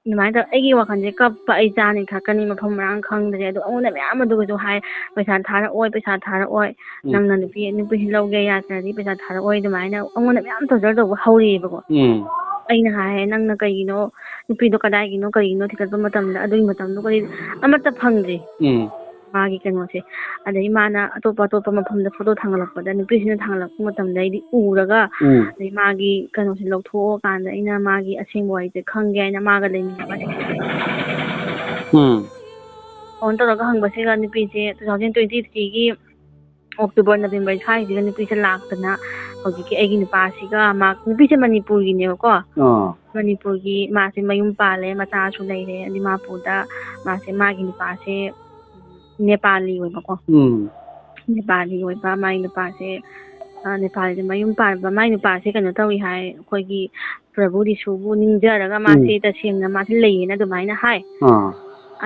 ꯑꯗꯨꯃꯥꯏꯅ ꯇꯧ-, ꯑꯩꯒꯤ ꯋꯥꯈꯜꯁꯦ ꯀꯞꯄ, ꯑꯩ ꯆꯥꯅꯤ ꯊꯛꯀꯅꯤ ꯃꯐꯝ ꯃꯔꯥꯡ ꯈꯪꯗ꯭ꯔꯦ꯫ ꯑꯗꯣ ꯑꯩꯉꯣꯟꯗ ꯃꯌꯥꯝ ꯑꯗꯨꯒꯁꯨ ꯍꯥꯏ, "ꯄꯩꯁꯥ ꯊꯥꯔꯛꯑꯣꯏ, ꯄꯩꯁꯥ ꯊꯥꯔꯛꯑꯣꯏ, ꯎꯝ꯫ ꯅꯪꯅ ꯅꯨꯄꯤ, ꯅꯨꯄꯤꯁꯤ ꯂꯧꯒꯦ ꯌꯥꯗ꯭ꯔꯗꯤ ꯄꯩꯁꯥ ꯊꯥꯔꯛꯑꯣꯏ", ꯑꯗꯨꯃꯥꯏꯅ ꯑꯩꯉꯣꯟꯗ ꯃꯌꯥꯝ ꯇꯣꯔꯆꯔ ꯇꯧꯕ ꯍꯧꯔꯛꯑꯦꯕꯀꯣ꯫ ꯎꯝ꯫ ꯑꯩꯅ ꯍꯥꯏ, "ꯅꯪꯅ ꯀꯩꯒꯤꯅꯣ, ꯅꯨꯄꯤꯗꯣ ꯀꯗꯥꯏꯒꯤꯅꯣ, ꯀꯔꯤꯒꯤꯅꯣ ꯊꯤꯒꯠꯄ ꯃꯇꯝꯗ, ꯑꯗꯨꯒꯤ ꯃꯇꯝꯗꯨꯒꯗꯤ ꯑꯃꯠꯇ ꯐꯪꯗ꯭ꯔꯤ"꯫ ꯎꯝ꯫ ꯃꯥꯒꯤ ꯀꯩꯅꯣꯁꯦ꯫ ꯑꯗꯩ ꯃꯥꯅ ꯑꯇꯣꯞꯄ ꯑꯇꯣꯞꯄ ꯃꯐꯝꯗ ꯐꯣꯇꯣ ꯊꯥꯡꯒꯠꯂꯛꯄꯗ, ꯅꯨꯄꯤꯁꯤꯅ ꯊꯥꯡꯒꯠꯂꯛꯄ ꯃꯇꯝꯗ ꯑꯩꯗꯤ ꯎꯔꯒ, ꯎꯝ꯫ ꯑꯗꯩ ꯃꯥꯒꯤ ꯀꯩꯅꯣꯁꯦ ꯂꯧꯊꯣꯛꯑꯀꯥꯟꯗ ꯑꯩꯅ ꯃꯥꯒꯤ ꯑꯁꯦꯡꯕ ꯋꯥꯔꯤꯁꯦ ꯈꯪꯒꯦ ꯍꯥꯏꯅ ꯃꯥꯒ ꯂꯩꯃꯤꯟꯅꯕ꯫ ꯎꯝ꯫ ꯐꯣꯟ ꯇꯧꯔꯒ ꯍꯪꯕꯁꯤꯒ ꯅꯨꯄꯤꯁꯦ two thousand twenty threeꯒꯤ October, November ꯁ꯭ꯋꯥꯏꯁꯤꯗ ꯅꯨꯄꯤꯁꯦ ꯂꯥꯛꯇꯅ ꯍꯧꯖꯤꯛꯀꯤ ꯑꯩꯒꯤ ꯅꯨꯄꯥꯁꯤꯒ ꯃꯥ, ꯅꯨꯄꯤꯁꯦ ꯃꯅꯤꯄꯨꯔꯒꯤꯅꯦꯕꯀꯣ꯫ ꯑꯥ꯫ ꯃꯅꯤꯄꯨꯔꯒꯤ ꯃꯥꯁꯦ ꯃꯌꯨꯝ ꯄꯥꯜꯂꯦ, ꯃꯆꯥꯁꯨ ꯂꯩꯔꯦ꯫ ꯗꯤꯃꯥꯄꯨꯔꯗ ꯃꯥꯁꯦ, ꯃꯥꯒꯤ ꯅꯨꯄꯥꯁꯦ ꯅꯦꯄꯥꯂꯤ ꯑꯣꯏꯕꯀꯣ꯫ ꯎꯝ꯫ ꯅꯦꯄꯥꯂꯤ ꯑꯣꯏꯕ ꯃꯥꯏ ꯅꯨꯄꯥꯁꯦ, ꯑ, ꯅꯦꯄꯥꯂꯤꯗ ꯃꯌꯨꯝ ꯄꯥꯟꯕ꯫ ꯃꯥꯏ ꯅꯨꯄꯥꯁꯦ ꯀꯩꯅꯣ ꯇꯧꯏ ꯍꯥꯏ, ꯑꯩꯈꯣꯏꯒꯤ ꯄ꯭ꯔꯚꯨ ꯖꯤꯁꯨꯕꯨ ꯅꯤꯡꯖꯔꯒ ꯃꯥꯁꯦ ꯎꯝ꯫ ꯇꯁꯦꯡꯅ ꯃꯥꯁꯦ ꯂꯩꯌꯦꯅ ꯑꯗꯨꯃꯥꯏꯅ ꯍꯥꯏ꯫ ꯑꯥ꯫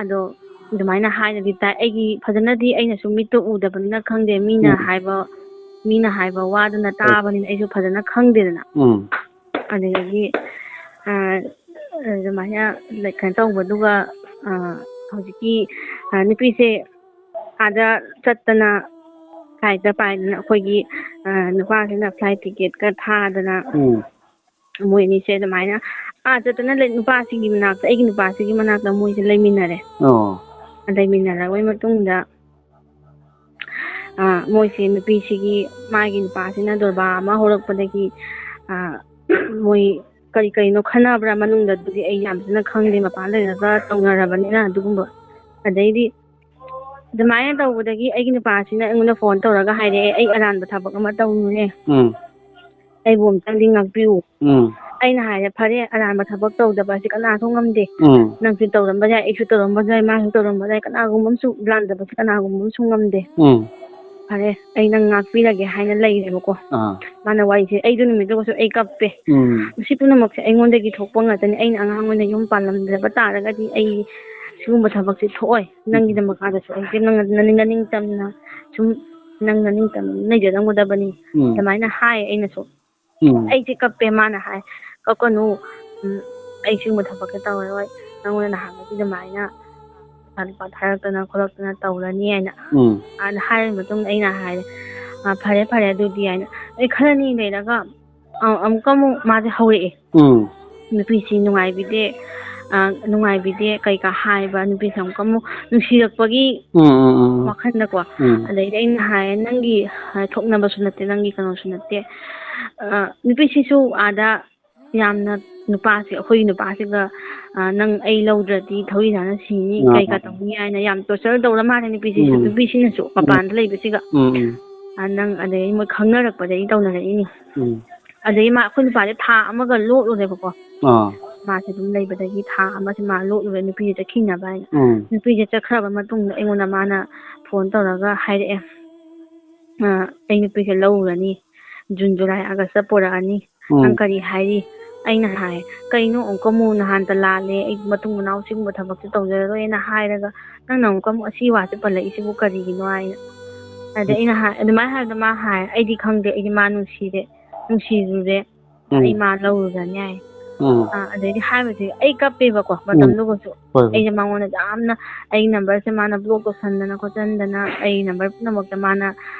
ꯑꯗꯣ ꯑꯗꯨꯃꯥꯏꯅ ꯍꯥꯏꯅꯗꯤ ꯇꯥꯏ꯫ ꯑꯩꯒꯤ ꯐꯖꯅꯗꯤ ꯑꯩꯅꯁꯨ ꯃꯤꯠꯇ ꯎꯗꯕꯅꯤꯅ ꯈꯪꯗꯦ꯫ ꯃꯤꯅ ꯎꯝ꯫ ꯍꯥꯏꯕ, ꯃꯤꯅ ꯍꯥꯏꯕ ꯋꯥꯗꯨꯅ ꯍꯣꯏ꯫ ꯇꯥꯕꯅꯤꯅ ꯑꯩꯁꯨ ꯐꯖꯅ ꯈꯪꯗꯦꯗꯅ꯫ ꯎꯝ꯫ ꯑꯗꯨꯗꯒꯤ, ꯑ, ꯑꯗꯨꯃꯥꯏꯅ ꯂꯩ-, ꯀꯩꯅꯣ ꯇꯧꯕꯗꯨꯒ, ꯑ, ꯍꯧꯖꯤꯛꯀꯤ, ꯑ, ꯅꯨꯄꯤꯁꯦ ꯑꯥꯗ ꯆꯠꯇꯅ, flightꯇ ꯄꯥꯏꯗꯅ, ꯑꯩꯈꯣꯏꯒꯤ, ꯑ, ꯅꯨꯄꯥꯁꯤꯅ flight ticketꯀ ꯊꯥꯗꯅ, ꯎꯝ꯫ ꯃꯣꯏ ꯑꯅꯤꯁꯦ ꯑꯗꯨꯃꯥꯏꯅ ꯑꯥ ꯆꯠꯇꯅ ꯂꯩ-, ꯅꯨꯄꯥꯁꯤꯒꯤ ꯃꯅꯥꯛꯇ, ꯑꯩꯒꯤ ꯅꯨꯄꯥꯁꯤꯒꯤ ꯃꯅꯥꯛꯇ ꯃꯣꯏꯁꯦ ꯂꯩꯃꯤꯟꯅꯔꯦ꯫ ꯑꯣ꯫ ꯂꯩꯃꯤꯟꯅꯔꯕꯩ ꯃꯇꯨꯡꯗ, ꯑ, ꯃꯣꯏꯁꯦ ꯅꯨꯄꯤꯁꯤꯒꯤ, ꯃꯥꯒꯤ ꯅꯨꯄꯥꯁꯤꯅ ꯗꯣꯔꯕꯥꯔ ꯑꯃ ꯍꯧꯔꯛꯄꯗꯒꯤ, ꯑ, ꯃꯣꯏ ꯀꯔꯤ ꯀꯔꯤꯅꯣ ꯈꯟꯅꯕ꯭ꯔꯥ ꯃꯅꯨꯡꯗ, ꯑꯗꯨꯗꯤ ꯑꯩ ꯌꯥꯝ ꯐꯖꯅ ꯈꯪꯗꯦ, ꯃꯄꯥꯟ ꯂꯩꯔꯒ ꯇꯧꯅꯔꯕꯅꯤꯅ ꯑꯗꯨꯒꯨꯝꯕ꯫ ꯑꯗꯩꯗꯤ ꯑꯗꯨꯃꯥꯏꯅ ꯇꯧꯕꯗꯒꯤ ꯑꯩꯒꯤ ꯅꯨꯄꯥꯁꯤꯅ ꯑꯩꯉꯣꯟꯗ ꯐꯣꯟ ꯇꯧꯔꯒ ꯍꯥꯏꯔꯛꯑꯦ, "ꯑꯩ ꯑꯔꯥꯟꯕ ꯊꯕꯛ ꯑꯃ ꯇꯧꯔꯨꯔꯦ꯫ ꯎꯝ꯫ ꯑꯩꯕꯨ ꯑꯝꯇꯪꯗꯤ ꯉꯥꯛꯄꯤꯌꯨ"꯫ ꯎꯝ꯫ ꯑꯩꯅ ꯍꯥꯏꯔꯦ, "ꯐꯔꯦ, ꯑꯔꯥꯟꯕ ꯊꯕꯛ ꯇꯧꯗꯕ ꯑꯁꯤ ꯀꯅꯥꯁꯨ ꯉꯝꯗꯦ꯫ ꯎꯝ꯫ ꯅꯪꯁꯨ ꯇꯧꯔꯝꯕ ꯌꯥꯏ, ꯑꯩꯁꯨ ꯇꯧꯔꯝꯕ ꯌꯥꯏ, ꯃꯥꯁꯨ ꯇꯧꯔꯝꯕ ꯌꯥꯏ, ꯀꯅꯥꯒꯨꯝꯕ ꯑꯃꯁꯨ ꯂꯥꯟꯗꯕꯁꯤ ꯀꯅꯥꯒꯨꯝꯕ ꯑꯃꯁꯨ ꯉꯝꯗꯦ꯫ ꯎꯝ꯫ ꯐꯔꯦ, ꯑꯩ ꯅꯪ ꯉꯥꯛꯄꯤꯔꯒꯦ" ꯍꯥꯏꯅ ꯂꯩꯔꯦꯕꯀꯣ꯫ ꯑꯥ꯫ ꯃꯥꯅ ꯋꯥꯔꯤꯁꯦ, ꯑꯩꯗꯣ ꯅꯨꯃꯤꯠꯇꯨꯒꯁꯨ ꯑꯩ ꯀꯞꯄꯦ꯫ ꯎꯝ꯫ ꯃꯁꯤ ꯄꯨꯝꯅꯃꯛꯁꯦ ꯑꯩꯉꯣꯟꯗꯒꯤ ꯊꯣꯛꯄ ꯉꯥꯛꯇꯅꯤ꯫ ꯑꯩꯅ ꯑꯉꯥꯡ ꯑꯣꯏꯅ ꯌꯨꯝ ꯄꯥꯜꯂꯝꯗꯕ ꯇꯥꯔꯒꯗꯤ ꯑꯩ ꯁꯤꯒꯨꯝꯕ ꯊꯕꯛꯁꯦ ꯊꯣꯛꯑꯣꯏ꯫ ꯅꯪꯒꯤꯗꯃꯛꯇꯁꯨ ꯑꯩꯁꯦ ꯅꯪ, ꯅꯪ, ꯅꯅꯤꯡ ꯇꯝꯅ ꯁꯨꯝ ꯅꯪ ꯅꯅꯤꯡ ꯇꯝꯅ ꯂꯩꯖꯔꯝꯒꯗꯕꯅꯤ꯫ ꯎꯝ꯫ ꯑꯗꯨꯃꯥꯏꯅ ꯍꯥꯏ ꯑꯩꯅꯁꯨ꯫ ꯎꯝ꯫ ꯑꯩꯁꯦ ꯀꯞꯄꯦ꯫ ꯃꯥꯅ ꯍꯥꯏ, "ꯀꯞꯀꯅꯨ, ꯎꯝ, ꯑꯩ ꯁꯤꯒꯨꯝꯕ ꯊꯕꯛꯁꯦ ꯇꯧꯔꯔꯣꯏ, ꯅꯪꯉꯣꯟꯗ ꯅꯍꯥꯟꯒꯤ ꯑꯗꯨꯃꯥꯏꯅ ꯄꯩꯁꯥ ꯂꯨꯄꯥ ꯊꯥꯔꯛꯇꯅ ꯈꯣꯠꯂꯛꯇꯅ ꯇꯧꯔꯅꯤ" ꯍꯥꯏꯅ꯫ ꯎꯝ꯫ ꯑꯗ ꯍꯥꯏꯔꯕ ꯃꯇꯨꯡꯗ ꯑꯩꯅ ꯍꯥꯏꯔꯦ, "ꯑ, ꯐꯔꯦ, ꯐꯔꯦ ꯑꯗꯨꯗꯤ" ꯍꯥꯏꯅ꯫ ꯑꯩ ꯈꯔꯅꯤ ꯂꯩꯔꯒ, ꯑ, ꯑꯃꯨꯛꯀ ꯑꯃꯨꯛ ꯃꯥꯁꯦ ꯍꯧꯔꯛꯑꯦ꯫ ꯎꯝ꯫ ꯅꯨꯄꯤꯁꯤ ꯅꯨꯡꯉꯥꯏꯕꯤꯗꯦ, ꯑ, ꯅꯨꯡꯉꯥꯏꯕꯤꯗꯦ ꯀꯩꯀꯥ ꯍꯥꯏꯕ, ꯅꯨꯄꯤꯁꯦ ꯑꯃꯨꯛꯀ ꯑꯃꯨꯛ ꯅꯨꯡꯁꯤꯔꯛꯄꯒꯤ ꯎꯝ, ꯎꯝ, ꯎꯝ, ꯎꯝ꯫ ꯋꯥꯈꯜꯗꯀꯣ꯫ ꯎꯝ꯫ ꯑꯗꯩꯗꯤ ꯑꯩꯅ ꯍꯥꯏꯔꯦ, "ꯅꯪꯒꯤ, ꯑ, ꯊꯣꯛꯅꯕꯁꯨ ꯅꯠꯇꯦ, ꯅꯪꯒꯤ ꯀꯩꯅꯣꯁꯨ ꯅꯠꯇꯦ"꯫ ꯑ, ꯅꯨꯄꯤꯁꯤꯁꯨ ꯑꯥꯗ ꯌꯥꯝꯅ ꯅꯨꯄꯥꯁꯦ, ꯑꯩꯈꯣꯏꯒꯤ ꯅꯨꯄꯥꯁꯤꯒ, ꯑ, "ꯅꯪ ꯑꯩ ꯂꯧꯗ꯭ꯔꯗꯤ ꯊꯧꯔꯤꯖꯥꯅ ꯁꯤꯅꯤ, ꯑꯥ, ꯀꯩꯀꯥ ꯑꯥ, ꯑꯥ꯫ ꯇꯧꯅꯤ" ꯍꯥꯏꯅ ꯌꯥꯝ torture ꯇꯧꯔ ꯃꯥꯜꯂꯦ ꯅꯨꯄꯤꯁꯤꯁꯨ, ꯎꯝ꯫ ꯅꯨꯄꯤꯁꯤꯅꯁꯨ ꯎꯝ꯫ ꯃꯄꯥꯟꯗ ꯂꯩꯕꯁꯤꯒ꯫ ꯎꯝ, ꯎꯝ꯫ ꯑ, ꯅꯪ ꯑꯗꯩ ꯃꯣꯏ ꯈꯪꯅꯔꯛꯄꯗꯒꯤ ꯇꯧꯅꯔꯛꯏꯅꯤ꯫ ꯎꯝ꯫ ꯑꯗꯩ ꯃꯥ, ꯑꯩꯈꯣꯏ ꯅꯨꯄꯥꯁꯦ ꯊꯥ ꯑꯃꯒ ꯂꯣꯠꯂꯨꯔꯦꯕꯀꯣ꯫ ꯑꯥ꯫ ꯃꯥꯁꯦ ꯑꯗꯨꯝ ꯂꯩꯕꯗꯒꯤ ꯊꯥ ꯑꯃꯁꯦ ꯃꯥ ꯂꯣꯠꯂꯨꯔꯦ, ꯅꯨꯄꯤꯁꯦ ꯆꯠꯈꯤꯅꯕ ꯍꯥꯏꯅ꯫ ꯎꯝ꯫ ꯅꯨꯄꯤꯁꯦ ꯆꯠꯈ꯭ꯔꯕ ꯃꯇꯨꯡꯗ ꯑꯩꯉꯣꯟꯗ ꯃꯥꯅ phone ꯇꯧꯔꯒ ꯍꯥꯏꯔꯛꯑꯦ, "ꯑ, ꯑꯩ ꯅꯨꯄꯤꯁꯦ ꯂꯧꯔꯨꯔꯅꯤ, June, July, Augustꯇ ꯄꯨꯔꯛꯑꯅꯤ, ꯎꯝ꯫ ꯅꯪ ꯀꯔꯤ ꯍꯥꯏꯔꯤ?" ꯑꯩꯅ ꯍꯥꯏ, "ꯀꯩꯅꯣ ꯑꯃꯨꯛꯀ ꯑꯃꯨꯛ ꯅꯍꯥꯟꯇ ꯂꯥꯜꯂꯦ, ꯑꯩ ꯃꯇꯨꯡ ꯃꯅꯥꯎ ꯁꯤꯒꯨꯝꯕ ꯊꯕꯛꯁꯦ ꯇꯧꯖꯔꯔꯣꯏꯅ ꯍꯥꯏꯔꯒ ꯅꯪꯅ ꯑꯃꯨꯛꯀ ꯑꯃꯨꯛ ꯑꯁꯤ ꯋꯥꯁꯦ ꯄꯜꯂꯛꯏꯁꯤꯕꯨ ꯀꯔꯤꯒꯤꯅꯣ?" ꯍꯥꯏꯅ꯫ ꯑꯗ ꯑꯩꯅ ꯍꯥꯏ, ꯑꯗꯨꯃꯥꯏꯅ ꯍꯥꯏꯕꯗ ꯃꯥ ꯍꯥꯏ, "ꯑꯩꯗꯤ ꯈꯪꯗꯦ, ꯑꯩꯗꯤ ꯃꯥ ꯅꯨꯡꯁꯤꯔꯦ, ꯅꯨꯡꯁꯤꯔꯨꯔꯦ, ꯎꯝ꯫ ꯑꯩ ꯃꯥ ꯂꯧꯔꯨꯔꯅꯤ" ꯍꯥꯏ꯫ ꯎꯝ꯫ ꯑ, ꯑꯗꯩꯗꯤ ꯍꯥꯏꯕꯁꯦ ꯑꯩ ꯀꯞꯄꯦꯕꯀꯣ, ꯎꯝ꯫ ꯃꯇꯝꯗꯨꯒꯁꯨ꯫ ꯍꯣꯏ, ꯍꯣꯏ꯫ ꯑꯩꯁꯦ ꯃꯉꯣꯟꯗ ꯌꯥꯝꯅ, ꯑꯩ numberꯁꯦ ꯃꯥꯅ block ꯇꯧꯁꯟꯗꯅ ꯈꯣꯠꯆꯟꯗꯅ, ꯑꯩ number ꯄꯨꯝꯅꯃꯛꯇ ꯃꯥꯅ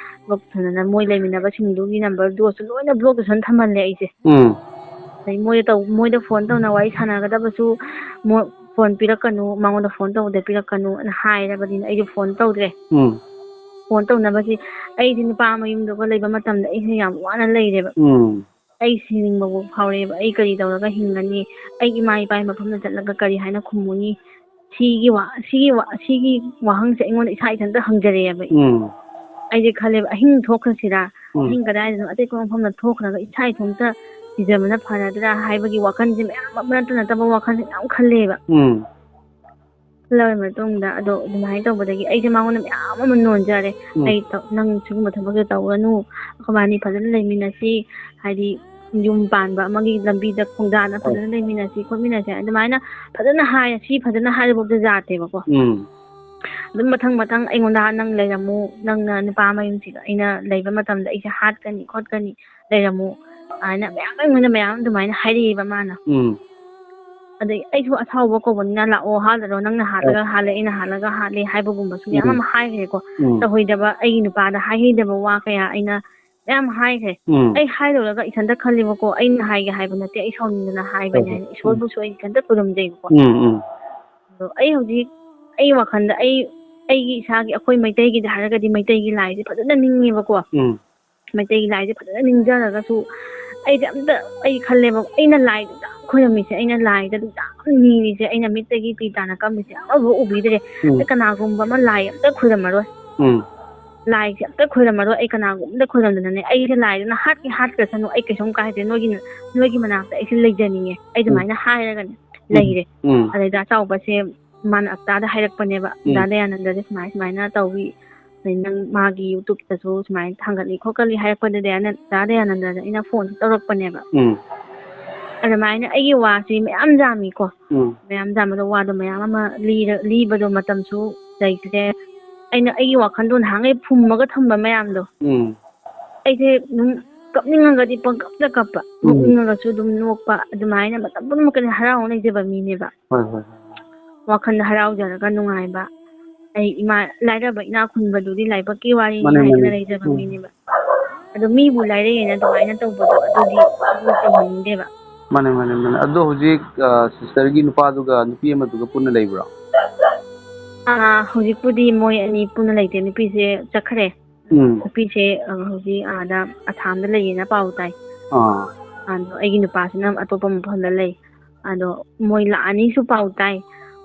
block ꯇꯧꯁꯟꯗꯅ, ꯃꯣꯏ ꯂꯩꯃꯤꯟꯅꯕꯁꯤꯡꯗꯨꯒꯤ numberꯗꯨꯒꯁꯨ ꯂꯣꯏꯅ block ꯇꯧꯁꯟ ꯊꯝꯍꯜꯂꯦ ꯑꯩꯁꯦ꯫ ꯎꯝ꯫ ꯑꯗꯩ ꯃꯣꯏꯗ ꯇꯧ-, ꯃꯣꯏꯗ phone ꯇꯧꯅ ꯋꯥꯔꯤ ꯁꯥꯟꯅꯒꯗꯕꯁꯨ ꯃꯣ-, phone ꯄꯤꯔꯛꯀꯅꯨ, ꯃꯉꯣꯟꯗ phone ꯇꯧꯕꯗ ꯄꯤꯔꯛꯀꯅꯨꯅ ꯍꯥꯏꯔꯕꯅꯤꯅ ꯑꯩꯁꯨ phone ꯇꯧꯗ꯭ꯔꯦ꯫ ꯎꯝ꯫ Phone ꯇꯧꯅꯕꯁꯤ, ꯑꯩꯁꯦ ꯅꯨꯄꯥ ꯃꯌꯨꯝꯗꯨꯒ ꯂꯩꯕ ꯃꯇꯝꯗ ꯑꯩꯁꯦ ꯌꯥꯝ ꯋꯥꯅ ꯂꯩꯔꯦꯕ꯫ ꯎꯝ꯫ ꯑꯩ ꯁꯤꯅꯤꯡꯕꯕꯨ ꯐꯥꯎꯔꯛꯑꯦꯕ꯫ ꯑꯩ ꯀꯔꯤ ꯇꯧꯔꯒ ꯍꯤꯡꯒꯅꯤ? ꯑꯩ ꯏꯃꯥ ꯏꯄꯥꯒꯤ ꯃꯐꯝꯗ ꯆꯠꯂꯒ ꯀꯔꯤ ꯍꯥꯏꯅ ꯈꯨꯝꯃꯨꯅꯤ? ꯁꯤꯒꯤ ꯋꯥ-, ꯁꯤꯒꯤ ꯋꯥ-, ꯁꯤꯒꯤ ꯋꯥꯍꯪꯁꯦ ꯑꯩꯉꯣꯟꯗ ꯏꯁꯥ ꯏꯊꯟꯇ ꯍꯪꯖꯔꯛꯑꯦꯕ ꯑꯩ꯫ ꯎꯝ꯫ ꯑꯩꯁꯦ ꯈꯜꯂꯦꯕ, "ꯑꯍꯤꯡ ꯊꯣꯛꯈ꯭ꯔꯁꯤꯔꯥ? ꯎꯝ꯫ ꯑꯍꯤꯡ ꯀꯗꯥꯏꯗꯅꯣ ꯑꯇꯦꯛꯄ ꯃꯐꯝꯗ ꯊꯣꯛꯈ꯭ꯔꯒ ꯏꯁꯥ ꯏꯊꯟꯇ ꯊꯤꯖꯕꯅ ꯐꯔꯗ꯭ꯔꯥ ꯍꯥꯏꯕꯒꯤ ꯋꯥꯈꯜꯁꯦ ꯃꯌꯥꯝ ꯑꯃ, ꯅꯠꯇ ꯅꯠꯇꯕ ꯋꯥꯈꯜꯁꯦ ꯃꯌꯥꯝ ꯈꯜꯂꯦꯕ꯫ ꯎꯝ ꯈꯜꯂꯕ ꯃꯇꯨꯡꯗ, ꯑꯗꯣ ꯑꯗꯨꯃꯥꯏꯅ ꯇꯧꯕꯗꯒꯤ ꯑꯩꯁꯦ ꯃꯉꯣꯟꯗ ꯃꯌꯥꯝ ꯑꯃ ꯅꯣꯟꯖꯔꯦ꯫ ꯎꯝ "ꯑꯩ ꯇꯧ- ꯅꯪ ꯁꯤꯒꯨꯝꯕ ꯊꯕꯛꯁꯦ ꯇꯧꯔꯅꯨ, ꯑꯩꯈꯣꯏꯕꯥꯅꯤ ꯐꯖꯅ ꯂꯩꯃꯤꯟꯅꯁꯤ, ꯍꯥꯏꯗꯤ ꯌꯨꯝ ꯄꯥꯟꯕ ꯑꯃꯒꯤ ꯂꯝꯕꯤꯗ ꯈꯣꯡꯗꯥꯅ ꯐꯖꯅ ꯂꯩꯃꯤꯟꯅꯁꯤ ꯈꯣꯠꯃꯤꯟꯅꯁꯤ", ꯑꯗꯨꯃꯥꯏꯅ ꯐꯖꯅ ꯍꯥꯏ꯫ ꯁꯤ ꯐꯖꯅ ꯍꯥꯏꯔꯤꯐꯥꯎꯗ ꯌꯥꯗꯦꯕꯀꯣ꯫ ꯎꯝ ꯑꯗꯨꯝ ꯃꯊꯪ ꯃꯊꯪ ꯑꯩꯉꯣꯟꯗ, "ꯅꯪ ꯂꯩꯔꯝꯃꯨ, ꯅꯪꯅ ꯅꯨꯄꯥ ꯃꯌꯨꯝꯁꯤꯗ ꯑꯩꯅ ꯂꯩꯕ ꯃꯇꯝꯗ ꯑꯩꯁꯦ ꯍꯥꯠꯀꯅꯤ ꯈꯣꯠꯀꯅꯤ, ꯂꯩꯔꯝꯃꯨ", ꯍꯥꯏꯅ ꯃꯌꯥꯝ ꯑꯩꯉꯣꯟꯗ ꯃꯌꯥꯝ ꯑꯗꯨꯃꯥꯏꯅ ꯍꯥꯏꯔꯛꯑꯦꯕ ꯃꯥꯅ꯫ ꯎꯝ ꯑꯗꯩ ꯑꯩꯁꯨ ꯑꯁꯥꯎꯕ ꯀꯧꯕꯅꯤꯅ, "ꯂꯥꯛꯑꯣ, ꯍꯥꯠꯂꯔꯣ, ꯅꯪꯅ ꯍꯥꯠꯂꯒ ꯍꯥꯠꯂꯦ, ꯑꯩꯅ ꯍꯥꯠꯂꯒ ꯍꯥꯠꯂꯦ" ꯍꯥꯏꯕꯒꯨꯝꯕꯁꯨ ꯃꯌꯥꯝ ꯎꯝ ꯑꯃ ꯍꯥꯏꯈ꯭ꯔꯦꯀꯣ꯫ ꯎꯝ ꯇꯧꯍꯩꯗꯕ, ꯑꯩꯒꯤ ꯅꯨꯄꯥꯗ ꯍꯥꯏꯍꯩꯗꯕ ꯋꯥ ꯀꯌꯥ ꯑꯩꯅ ꯃꯌꯥꯝ ꯍꯥꯏꯈ꯭ꯔꯦ꯫ ꯎꯝ ꯑꯩ ꯍꯥꯏꯔꯨꯔꯒ ꯏꯊꯟꯇ ꯈꯜꯂꯤꯕꯀꯣ, ꯑꯩꯅ ꯍꯥꯏꯒꯦ ꯍꯥꯏꯕ ꯅꯠꯇꯦ, ꯑꯩ ꯁꯥꯎꯅꯤꯡꯗꯅ ꯍꯥꯏꯕꯅꯦ ꯍꯣꯏ, ꯍꯥꯏꯅ꯫ ꯍꯣꯏ꯫ ꯏꯁꯣꯔꯕꯨꯁꯨ ꯑꯩ ꯏꯊꯟꯇ ꯈꯨꯔꯨꯝꯖꯩꯕꯀꯣ꯫ ꯎꯝ ꯎꯝ ꯑꯗꯣ ꯑꯩ ꯍꯧꯖꯤꯛ, ꯑꯩ ꯋꯥꯈꯜꯗ, ꯑꯩ, ꯑꯩꯒꯤ ꯏꯁꯥꯒꯤ, ꯑꯩꯈꯣꯏ ꯃꯩꯇꯩꯒꯤꯗ ꯍꯥꯏꯔꯒꯗꯤ ꯃꯩꯇꯩꯒꯤ ꯂꯥꯏꯁꯦ ꯐꯖꯅ ꯅꯤꯡꯉꯦꯕꯀꯣ꯫ ꯎꯝ ꯃꯩꯇꯩꯒꯤ ꯂꯥꯏꯁꯦ ꯐꯖꯅ ꯅꯤꯡꯖꯔꯒꯁꯨ ꯑꯩꯗꯤ ꯑꯝꯇ, ꯑꯩ ꯈꯜꯂꯦꯕ, ꯑꯩꯅ ꯂꯥꯏꯗꯨꯗ ꯈꯣꯏꯔꯝꯃꯤꯁꯦ, ꯑꯩꯅ ꯂꯥꯏꯗ ꯑꯗꯨꯛ ꯌꯥꯝ ꯅꯤꯔꯤꯁꯦ, ꯑꯩꯅ ꯃꯤꯠꯇꯒꯤ ꯄꯤ ꯇꯥꯅ ꯀꯝꯃꯤꯁꯦ ꯑꯃꯐꯥꯎ ꯎꯕꯤꯗ꯭ꯔꯦ꯫ ꯎꯝ ꯑꯩ ꯀꯅꯥꯒꯨꯝꯕ ꯑꯃ ꯂꯥꯏ ꯑꯝꯇ ꯈꯣꯏꯔꯝꯃꯔꯣꯏ, ꯎꯝ ꯂꯥꯏꯁꯦ ꯑꯝꯇ ꯈꯣꯏꯔꯝꯃꯔꯣꯏ, ꯑꯩ ꯀꯅꯥꯒꯨꯝꯕ ꯑꯝꯇ ꯈꯣꯏꯔꯝꯗꯅꯅꯦ, ꯑꯩꯁꯦ ꯂꯥꯏꯗꯨꯅ ꯍꯥꯠꯀꯦ ꯍꯥꯠꯈ꯭ꯔꯁꯅꯨ, ꯑꯩ ꯀꯩꯁꯨꯝ ꯀꯥꯏꯗꯦ, ꯅꯣꯏꯒꯤ, ꯅꯣꯏꯒꯤ ꯃꯅꯥꯛꯇ ꯑꯩꯁꯦ ꯂꯩꯖꯅꯤꯡꯉꯦ, ꯑꯩ ꯑꯗꯨꯃꯥꯏꯅ ꯍꯥꯏꯔꯒꯅꯦ ꯂꯩꯔꯦ꯫ ꯎꯝ ꯑꯗꯩꯗ ꯑꯆꯥꯎꯕꯁꯦ ꯃꯥꯅ ꯑꯞꯇꯥꯗ ꯍꯥꯏꯔꯛꯄꯅꯦꯕ, ꯎꯝ "ꯗꯥ ꯗꯌꯥꯅꯟꯗꯁꯦ ꯁꯨꯃꯥꯏ ꯁꯨꯃꯥꯏꯅ ꯇꯧꯏ, ꯑꯗꯩ ꯅꯪ ꯃꯥꯒꯤ ꯌꯨꯇ꯭ꯌꯨꯕꯇꯁꯨ ꯁꯨꯃꯥꯏꯅ ꯊꯥꯡꯒꯠꯂꯤ ꯈꯣꯠꯀꯠꯂꯤ" ꯍꯥꯏꯔꯛꯄꯗꯨꯗꯤ ꯑꯩꯅ, ꯗꯥ ꯗꯌꯥꯅꯟꯗꯗ ꯑꯩꯅ ꯐꯣꯟꯁꯨ ꯇꯧꯔꯛꯄꯅꯦꯕ꯫ ꯎꯝ ꯑꯗꯨꯃꯥꯏꯅ ꯑꯩꯒꯤ ꯋꯥꯁꯤ ꯃꯌꯥꯝ ꯌꯥꯝꯃꯤꯀꯣ, ꯎꯝ ꯃꯌꯥꯝ ꯌꯥꯝꯕꯗꯣ ꯋꯥꯗꯣ ꯃꯌꯥꯝ ꯑꯃ ꯂꯤꯔ-, ꯂꯤꯕꯗꯣ ꯃꯇꯝꯁꯨ ꯂꯩꯇ꯭ꯔꯦ꯫ ꯑꯩꯅ ꯑꯩꯒꯤ ꯋꯥꯈꯜꯗꯣ ꯅꯍꯥꯟꯈꯩ ꯐꯨꯝꯃꯒ ꯊꯝꯕ ꯃꯌꯥꯝꯗꯣ, ꯎꯝ ꯑꯩꯁꯦ ꯑꯗꯨꯝ ꯀꯞꯅꯤꯡꯉꯒꯗꯤ ꯄꯪꯀꯞꯇ ꯀꯞꯄ, ꯎꯝ꯫ ꯅꯣꯛꯅꯤꯡꯉꯒꯁꯨ ꯑꯗꯨꯝ ꯅꯣꯛꯄ, ꯑꯗꯨꯃꯥꯏꯅ ꯃꯇꯝ ꯄꯨꯝꯅꯃꯛꯇꯅꯦ ꯍꯔꯥꯎ ꯂꯩꯖꯕ ꯃꯤꯅꯦꯕ꯫ ꯍꯣꯏ ꯍꯣꯏ꯫ ꯋꯥꯈꯜꯗ ꯍꯔꯥꯎꯖꯔꯒ ꯅꯨꯡꯉꯥꯏꯕ꯫ ꯑꯩ ꯏꯃꯥ, ꯂꯥꯏꯔꯕ ꯏꯅꯥꯛ ꯈꯨꯟꯕꯗꯨꯗꯤ ꯂꯥꯏꯕꯛꯀꯤ ꯋꯥꯔꯤꯅꯤ ꯃꯥꯅꯦ, ꯍꯥꯏꯗꯅ ꯃꯥꯅꯦ꯫ ꯂꯩꯖꯕ ꯎꯝ꯫ ꯃꯤꯅꯦꯕ꯫ ꯑꯗꯣ ꯃꯤꯕꯨ ꯂꯥꯏꯔꯩꯅ ꯑꯗꯨꯃꯥꯏꯅ ꯇꯧꯕꯗꯣ, ꯑꯗꯨꯗꯤ, ꯑꯗꯨ ꯇꯧꯍꯟꯅꯤꯡꯗꯦꯕ꯫ ꯃꯥꯅꯦ ꯃꯥꯅꯦ ꯃꯥꯅꯦ꯫ ꯑꯗꯣ ꯍꯧꯖꯤꯛ, ꯑ, ꯁꯤꯁꯇꯔꯒꯤ ꯅꯨꯄꯥꯗꯨꯒ ꯅꯨꯄꯤ ꯑꯃꯗꯨꯒ ꯄꯨꯟꯅ ꯂꯩꯕ꯭ꯔꯣ? ꯑꯥ, ꯍꯧꯖꯤꯛꯄꯨꯗꯤ ꯃꯣꯏ ꯑꯅꯤ ꯄꯨꯟꯅ ꯂꯩꯇꯦ, ꯅꯨꯄꯤꯁꯦ ꯆꯠꯈ꯭ꯔꯦ꯫ ꯎꯝ ꯅꯨꯄꯤꯁꯦ, ꯑ, ꯍꯧꯖꯤꯛ ꯑꯥꯗ ꯑꯁꯥꯝꯗ ꯂꯩꯌꯦꯅ ꯄꯥꯎ ꯇꯥꯏ꯫ ꯑꯥ ꯑꯗꯣ ꯑꯩꯒꯤ ꯅꯨꯄꯥꯁꯤꯅ ꯑꯇꯣꯞꯄ ꯃꯐꯝꯗ ꯂꯩ꯫ ꯑꯗꯣ ꯃꯣꯏ ꯂꯥꯛꯑꯅꯤꯁꯨ ꯄꯥꯎ ꯇꯥꯏ꯫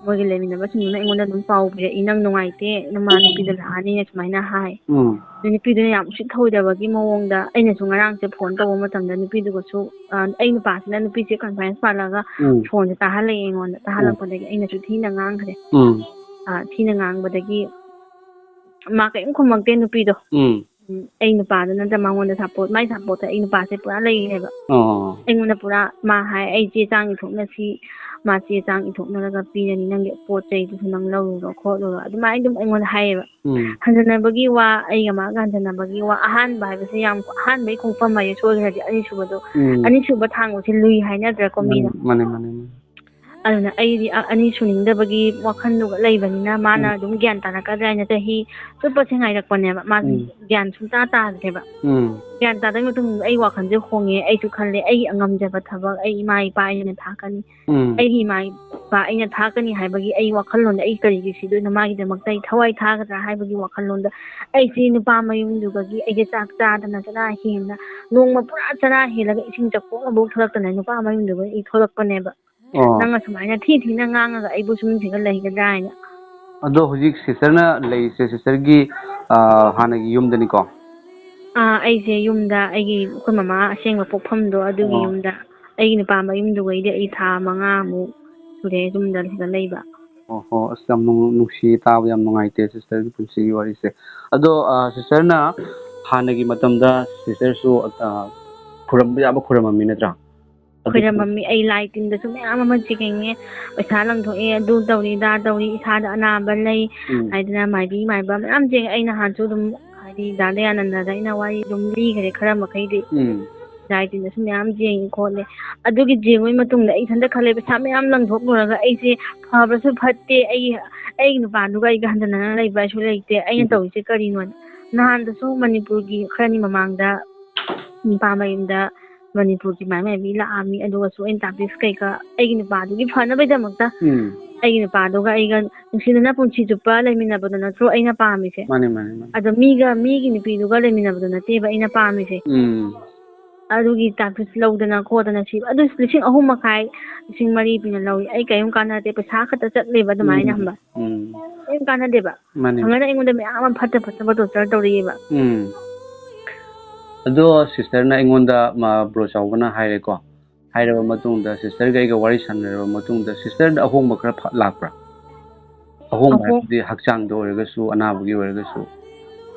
ꯃꯣꯏꯒꯤ ꯂꯩꯃꯤꯟꯅꯕꯁꯤꯡꯗꯨꯅ ꯑꯩꯉꯣꯟꯗ ꯑꯗꯨꯝ ꯄꯥꯎ ꯄꯤꯔꯛꯏ, "ꯅꯪ ꯅꯨꯡꯉꯥꯏꯇꯦ, ꯅꯃꯥ ꯅꯨꯄꯤꯗꯣ ꯂꯥꯛꯑꯅꯤꯅ" ꯁꯨꯃꯥꯏꯅ ꯍꯥꯏ꯫ ꯎꯝ꯫ ꯑꯗꯨ ꯅꯨꯄꯤꯗꯨꯅ ꯌꯥꯝ ꯎꯁꯤꯠ ꯊꯧꯑꯣꯏꯗꯕꯒꯤ ꯃꯑꯣꯡꯗ ꯑꯩꯅꯁꯨ ꯉꯔꯥꯡꯁꯦ ꯐꯣꯟ ꯇꯧꯕ ꯃꯇꯝꯗ ꯅꯨꯄꯤꯗꯨꯒꯁꯨ, ꯑ, ꯑꯩ ꯅꯨꯄꯥꯁꯤꯅ ꯅꯨꯄꯤꯁꯦ ꯀꯟꯐ꯭ꯔꯦꯟꯁ ꯄꯥꯜꯂꯒ ꯎꯝ꯫ ꯐꯣꯟꯁꯦ ꯇꯥꯍꯜꯂꯛꯑꯦ ꯑꯩꯉꯣꯟꯗ꯫ ꯇꯥꯍꯜꯂꯛꯄꯗꯒꯤ ꯑꯩꯅꯁꯨ ꯊꯤꯅ ꯉꯥꯡꯈ꯭ꯔꯦ꯫ ꯎꯝ꯫ ꯑ, ꯊꯤꯅ ꯉꯥꯡꯕꯗꯒꯤ ꯃꯥ ꯀꯔꯤꯝ ꯈꯨꯝꯃꯛꯇꯦ ꯅꯨꯄꯤꯗꯣ꯫ ꯎꯝ꯫ ꯎꯝ, ꯑꯩ ꯅꯨꯄꯥꯗꯨꯅ ꯅꯠꯇ ꯃꯉꯣꯟꯗ ꯁꯞꯄꯣꯔꯠ, ꯃꯥꯏ ꯁꯞꯄꯣꯔꯠꯇ ꯑꯩ ꯅꯨꯄꯥꯁꯦ ꯄꯨꯔꯥ ꯂꯩꯔꯦꯕ꯫ ꯑꯣ꯫ ꯑꯩꯉꯣꯟꯗ ꯄꯨꯔꯥ ꯃꯥ ꯍꯥꯏ, "ꯑꯩ ꯆꯦ ꯆꯥꯡ ꯏꯊꯣꯛꯅꯁꯤ, ꯃꯥ ꯆꯦ ꯆꯥꯡ ꯏꯊꯣꯛꯅꯔꯒ ꯄꯤꯔꯅꯤ, ꯅꯪꯒꯤ ꯄꯣꯠ ꯆꯩꯗꯨꯁꯨ ꯅꯪ ꯂꯧꯔꯨꯔꯣ ꯈꯣꯠꯂꯨꯔꯣ", ꯑꯗꯨꯃꯥꯏꯅ ꯑꯗꯨꯝ ꯑꯩꯉꯣꯟꯗ ꯍꯥꯏꯌꯦꯕ꯫ ꯎꯝ꯫ ꯍꯟꯖꯟꯅꯕꯒꯤ ꯋꯥ, ꯑꯩꯒ ꯃꯥꯒ ꯍꯟꯖꯟꯅꯕꯒꯤ ꯋꯥ, ꯑꯍꯥꯟꯕ ꯍꯥꯏꯕꯁꯦ ꯌꯥꯝ, ꯑꯍꯥꯟꯕꯒꯤ ꯈꯣꯡꯐꯝ ꯍꯥꯏꯁꯦ ꯁꯣꯏꯈ꯭ꯔꯗꯤ ꯑꯅꯤꯁꯨꯕꯗꯣ, ꯎꯝ꯫ ꯑꯅꯤꯁꯨꯕ ꯊꯥꯡꯕꯁꯦ ꯂꯨꯏ ꯍꯥꯏꯅꯗ꯭ꯔꯥꯀꯣ ꯃꯤꯅ꯫ ꯃꯥꯅꯦ, ꯃꯥꯅꯦ, ꯃꯥꯅꯦ꯫ ꯑꯗꯨꯅ ꯑꯩꯗꯤ ꯑ-, ꯑꯅꯤ ꯁꯨꯅꯤꯡꯗꯕꯒꯤ ꯋꯥꯈꯜꯗꯨꯒ ꯂꯩꯕꯅꯤꯅ ꯃꯥꯅ ꯎꯝ꯫ ꯑꯗꯨꯝ ꯒ꯭ꯌꯥꯟ ꯇꯥꯔꯛꯀꯗ꯭ꯔꯥ ꯍꯥꯏꯅ ꯆꯍꯤ ꯆꯨꯞꯄꯁꯦ ꯉꯥꯏꯔꯛꯄꯅꯦꯕ꯫ ꯃꯥ ꯎꯝ꯫ ꯒ꯭ꯌꯥꯟ ꯁꯨꯡꯇꯥ ꯇꯥꯗ꯭ꯔꯦꯕ꯫ ꯎꯝ꯫ ꯒ꯭ꯌꯥꯟ ꯇꯥꯗꯕ ꯃꯇꯨꯡꯗ ꯑꯩ ꯋꯥꯈꯜꯁꯦ ꯍꯣꯡꯉꯦ꯫ ꯑꯩꯁꯨ ꯈꯜꯂꯦ, ꯑꯩꯒꯤ ꯉꯝꯖꯕ ꯊꯕꯛ ꯑꯩ ꯏꯃꯥ ꯏꯄꯥ ꯑꯩꯅ ꯊꯥꯛꯀꯅꯤ꯫ ꯎꯝ꯫ ꯑꯩꯒꯤ ꯏꯃꯥ ꯏꯄꯥ ꯑꯩꯅ ꯊꯥꯛꯀꯅꯤ ꯍꯥꯏꯕꯒꯤ ꯑꯩ ꯋꯥꯈꯜꯂꯣꯟꯗ ꯑꯩ ꯀꯔꯤꯒꯤ ꯁꯤꯗꯣꯏꯅꯣ? ꯃꯥꯒꯤꯗꯃꯛꯇ ꯑꯩ ꯊꯋꯥꯏ ꯊꯥꯒꯗ꯭ꯔꯥ ꯍꯥꯏꯕꯒꯤ ꯋꯥꯈꯜꯂꯣꯟꯗ ꯑꯩꯁꯤ ꯅꯨꯄꯥ ꯃꯌꯨꯝꯗꯨꯗꯒꯤ ꯑꯩꯁꯦ ꯆꯥꯛ ꯆꯥꯗꯅ ꯆꯔꯥ ꯍꯦꯟꯅ ꯅꯣꯡꯃ ꯄꯨꯔꯥ ꯆꯔꯥ ꯍꯦꯜꯂꯒ ꯏꯁꯤꯡ ꯆꯥꯛꯄꯣꯛ ꯑꯃꯐꯥꯎ ꯊꯣꯛꯂꯛꯇꯅ ꯅꯨꯄꯥ ꯃꯌꯨꯝꯗꯨꯗꯒꯤ ꯑꯩ ꯊꯣꯛꯂꯛꯄꯅꯦꯕ꯫ ꯑꯣ꯫ ꯅꯪꯅ ꯁꯨꯃꯥꯏꯅ ꯊꯤ ꯊꯤꯅ ꯉꯥꯡꯉꯒ ꯑꯩꯕꯨ ꯁꯨꯝꯁꯤꯒ ꯂꯩꯒꯗ꯭ꯔꯥ ꯍꯥꯏꯅ꯫ ꯑꯗꯣ ꯍꯧꯖꯤꯛ ꯁꯤꯁꯇꯔꯅ ꯂꯩꯔꯤꯁꯦ ꯁꯤꯁꯇꯔꯒꯤ, ꯑ, ꯍꯥꯟꯅꯒꯤ ꯌꯨꯝꯗꯅꯤꯀꯣ? ꯑꯥ, ꯑꯩꯁꯦ ꯌꯨꯝꯗ ꯑꯩꯒꯤ, ꯑꯩꯈꯣꯏ ꯃꯃꯥ ꯑꯁꯦꯡꯕ ꯄꯣꯛꯐꯝꯗꯣ ꯑꯗꯨꯒꯤ ꯑꯣ꯫ ꯌꯨꯝꯗ, ꯑꯩꯒꯤ ꯅꯨꯄꯥ ꯃꯌꯨꯝꯗꯨꯒꯩꯗꯤ ꯑꯩ ꯊꯥ ꯃꯉꯥꯃꯨꯛ ꯁꯨꯔꯦ ꯌꯨꯝꯗ ꯁꯤꯗ ꯂꯩꯕ꯫ ꯑꯣ ꯍꯣ, ꯑꯁ, ꯌꯥꯝ ꯅꯨꯡ-, ꯅꯨꯡꯁꯤꯌꯦ, ꯇꯥꯕ ꯌꯥꯝ ꯅꯨꯡꯉꯥꯏꯇꯦ ꯁꯤꯁꯇꯔꯒꯤ ꯄꯨꯟꯁꯤꯒꯤ ꯋꯥꯔꯤꯁꯦ꯫ ꯑꯗꯣ, ꯑ, ꯁꯤꯁꯇꯔꯅ ꯍꯥꯟꯅꯒꯤ ꯃꯇꯝꯗ ꯁꯤꯁꯇꯔꯁꯨ, ꯑ, ꯈꯨꯔꯨꯝꯕ ꯌꯥꯕ ꯈꯨꯔꯨꯝꯃꯝꯃꯤ ꯅꯠꯇ꯭ꯔꯥ? ꯑꯗꯨ ꯈꯣꯏꯔꯝꯃꯝꯃꯤ꯫ ꯑꯩ ꯂꯥꯏ ꯇꯤꯟꯗꯁꯨ ꯃꯌꯥꯝ ꯑꯃ ꯆꯦꯟꯉꯦ, ꯄꯩꯁꯥ ꯂꯪꯊꯣꯛꯑꯦ, ꯑꯗꯨ ꯇꯧꯔꯤ, ꯑꯗꯥ ꯇꯧꯔꯤ, ꯏꯁꯥꯗ ꯑꯅꯥꯕ ꯂꯩ, ꯎꯝ꯫ ꯍꯥꯏꯗꯅ ꯃꯥꯏꯕꯤ ꯃꯥꯏꯕ ꯃꯌꯥꯝ ꯆꯦꯟꯉꯦ꯫ ꯑꯩ ꯅꯍꯥꯟꯁꯨ ꯑꯗꯨꯝ, ꯍꯥꯏꯗꯤ, ꯗꯥ ꯗꯌꯥꯅꯟꯗꯗ ꯑꯩꯅ ꯋꯥꯔꯤ ꯑꯗꯨꯝ ꯂꯤꯈꯔꯦ ꯈꯔ ꯃꯈꯩꯗꯤ꯫ ꯎꯝ꯫ ꯂꯥꯏ ꯇꯤꯟꯗꯁꯨ ꯃꯌꯥꯝ ꯆꯦꯟꯉꯦ ꯈꯣꯠꯂꯦ꯫ ꯑꯗꯨꯒꯤ ꯆꯦꯟꯕꯒꯤ ꯃꯇꯨꯡꯗ ꯑꯩ ꯏꯊꯟꯇ ꯈꯜꯂꯦ, ꯄꯩꯁꯥ ꯃꯌꯥꯝ ꯂꯪꯊꯣꯛꯂꯨꯔꯒ ꯑꯩꯁꯦ ꯐꯕꯁꯨ ꯐꯠꯇꯦ, ꯑꯩ, ꯑꯩꯒꯤ ꯅꯨꯄꯥꯗꯨꯒ ꯑꯩꯒ ꯍꯟꯖꯟꯅꯅ ꯂꯩꯕ ꯍꯥꯏꯁꯨ ꯂꯩꯇꯦ, ꯑꯩꯅ ꯎꯝ꯫ ꯇꯧꯔꯤꯁꯦ ꯀꯔꯤꯅꯣ? ꯅꯍꯥꯟꯗꯁꯨ ꯃꯅꯤꯄꯨꯔꯒꯤ ꯈꯔꯅꯤ ꯃꯃꯥꯡꯗ ꯅꯨꯄꯥ ꯃꯌꯨꯝꯗ ꯃꯅꯤꯄꯨꯔꯒꯤ ꯃꯥꯏ ꯃꯥꯏꯕꯤ ꯂꯥꯛꯑꯝꯃꯤ, ꯑꯗꯨꯒꯁꯨ ꯑꯩꯅ ꯇꯥꯛꯄꯤꯁ ꯀꯩꯀꯥ ꯑꯩꯒꯤ ꯅꯨꯄꯥꯗꯨꯒꯤ ꯐꯅꯕꯒꯤꯗꯃꯛꯇ ꯎꯝ꯫ ꯑꯩꯒꯤ ꯅꯨꯄꯥꯗꯨꯒ ꯑꯩꯒ ꯅꯨꯡꯁꯤꯅꯅ ꯄꯨꯟꯁꯤ ꯆꯨꯞꯄ ꯂꯩꯃꯤꯟꯅꯕꯗꯣ ꯅꯠꯇ꯭ꯔꯣ ꯑꯩꯅ ꯄꯥꯝꯃꯤꯁꯦ? ꯃꯥꯅꯦ, ꯃꯥꯅꯦ, ꯃꯥꯅꯦ꯫ ꯑꯗꯣ ꯃꯤꯒ, ꯃꯤꯒꯤ ꯅꯨꯄꯤꯗꯨꯒ ꯂꯩꯃꯤꯟꯅꯕꯗꯣ ꯅꯠꯇꯦꯕ ꯑꯩꯅ ꯄꯥꯝꯃꯤꯁꯦ꯫ ꯎꯝ꯫ ꯑꯗꯨꯒꯤ ꯇꯥꯏꯞꯇ ꯂꯧꯗꯅ ꯈꯣꯠꯇꯅ ꯁꯤ ꯑꯗꯨ ꯂꯤꯁꯤꯡ ꯑꯍꯨꯝ ꯃꯈꯥꯏ, ꯂꯤꯁꯤꯡ ꯃꯔꯤ ꯄꯤꯅ ꯂꯧꯏ꯫ ꯑꯩ ꯀꯔꯤꯝ ꯀꯥꯟꯅꯗꯦ, ꯄꯩꯁꯥ ꯈꯛꯇ ꯆꯠꯂꯦꯕ ꯑꯗꯨꯃꯥꯏꯅ ꯎꯝ, ꯈꯪꯕ꯫ ꯎꯝ꯫ ꯀꯔꯤꯝ ꯀꯥꯟꯅꯗꯦꯕ꯫ ꯃꯥꯅꯦ꯫ ꯐꯪꯉꯅ ꯑꯩꯉꯣꯟꯗ ꯃꯌꯥꯝ ꯑꯃ ꯐꯠꯇ ꯐꯠꯇꯕ ꯇꯣꯔꯆꯔ ꯇꯧꯔꯛꯑꯦꯕ꯫ ꯎꯝ꯫ ꯑꯗꯣ ꯁꯤꯁꯇꯔꯅ ꯑꯩꯉꯣꯟꯗ ꯃ, ꯕ꯭ꯔꯣ ꯆꯥꯎꯕꯅ ꯍꯥꯏꯔꯦꯀꯣ, ꯍꯥꯏꯔꯕ ꯃꯇꯨꯡꯗ, ꯁꯤꯁꯇꯔꯒ ꯑꯩꯒ ꯋꯥꯔꯤ ꯁꯥꯟꯅꯔꯕ ꯃꯇꯨꯡꯗ, ꯁꯤꯁꯇꯔꯗ ꯑꯍꯣꯡꯕ ꯈꯔ ꯐ- ꯂꯥꯛꯄ꯭ꯔꯥ? ꯑꯍꯣꯡꯕ ꯑꯍꯣꯡ- ꯍꯥꯏꯕꯗꯤ ꯍꯛꯆꯥꯡꯗ ꯑꯣꯏꯔꯒꯁꯨ, ꯑꯅꯥꯕꯒꯤ ꯑꯣꯏꯔꯒꯁꯨ꯫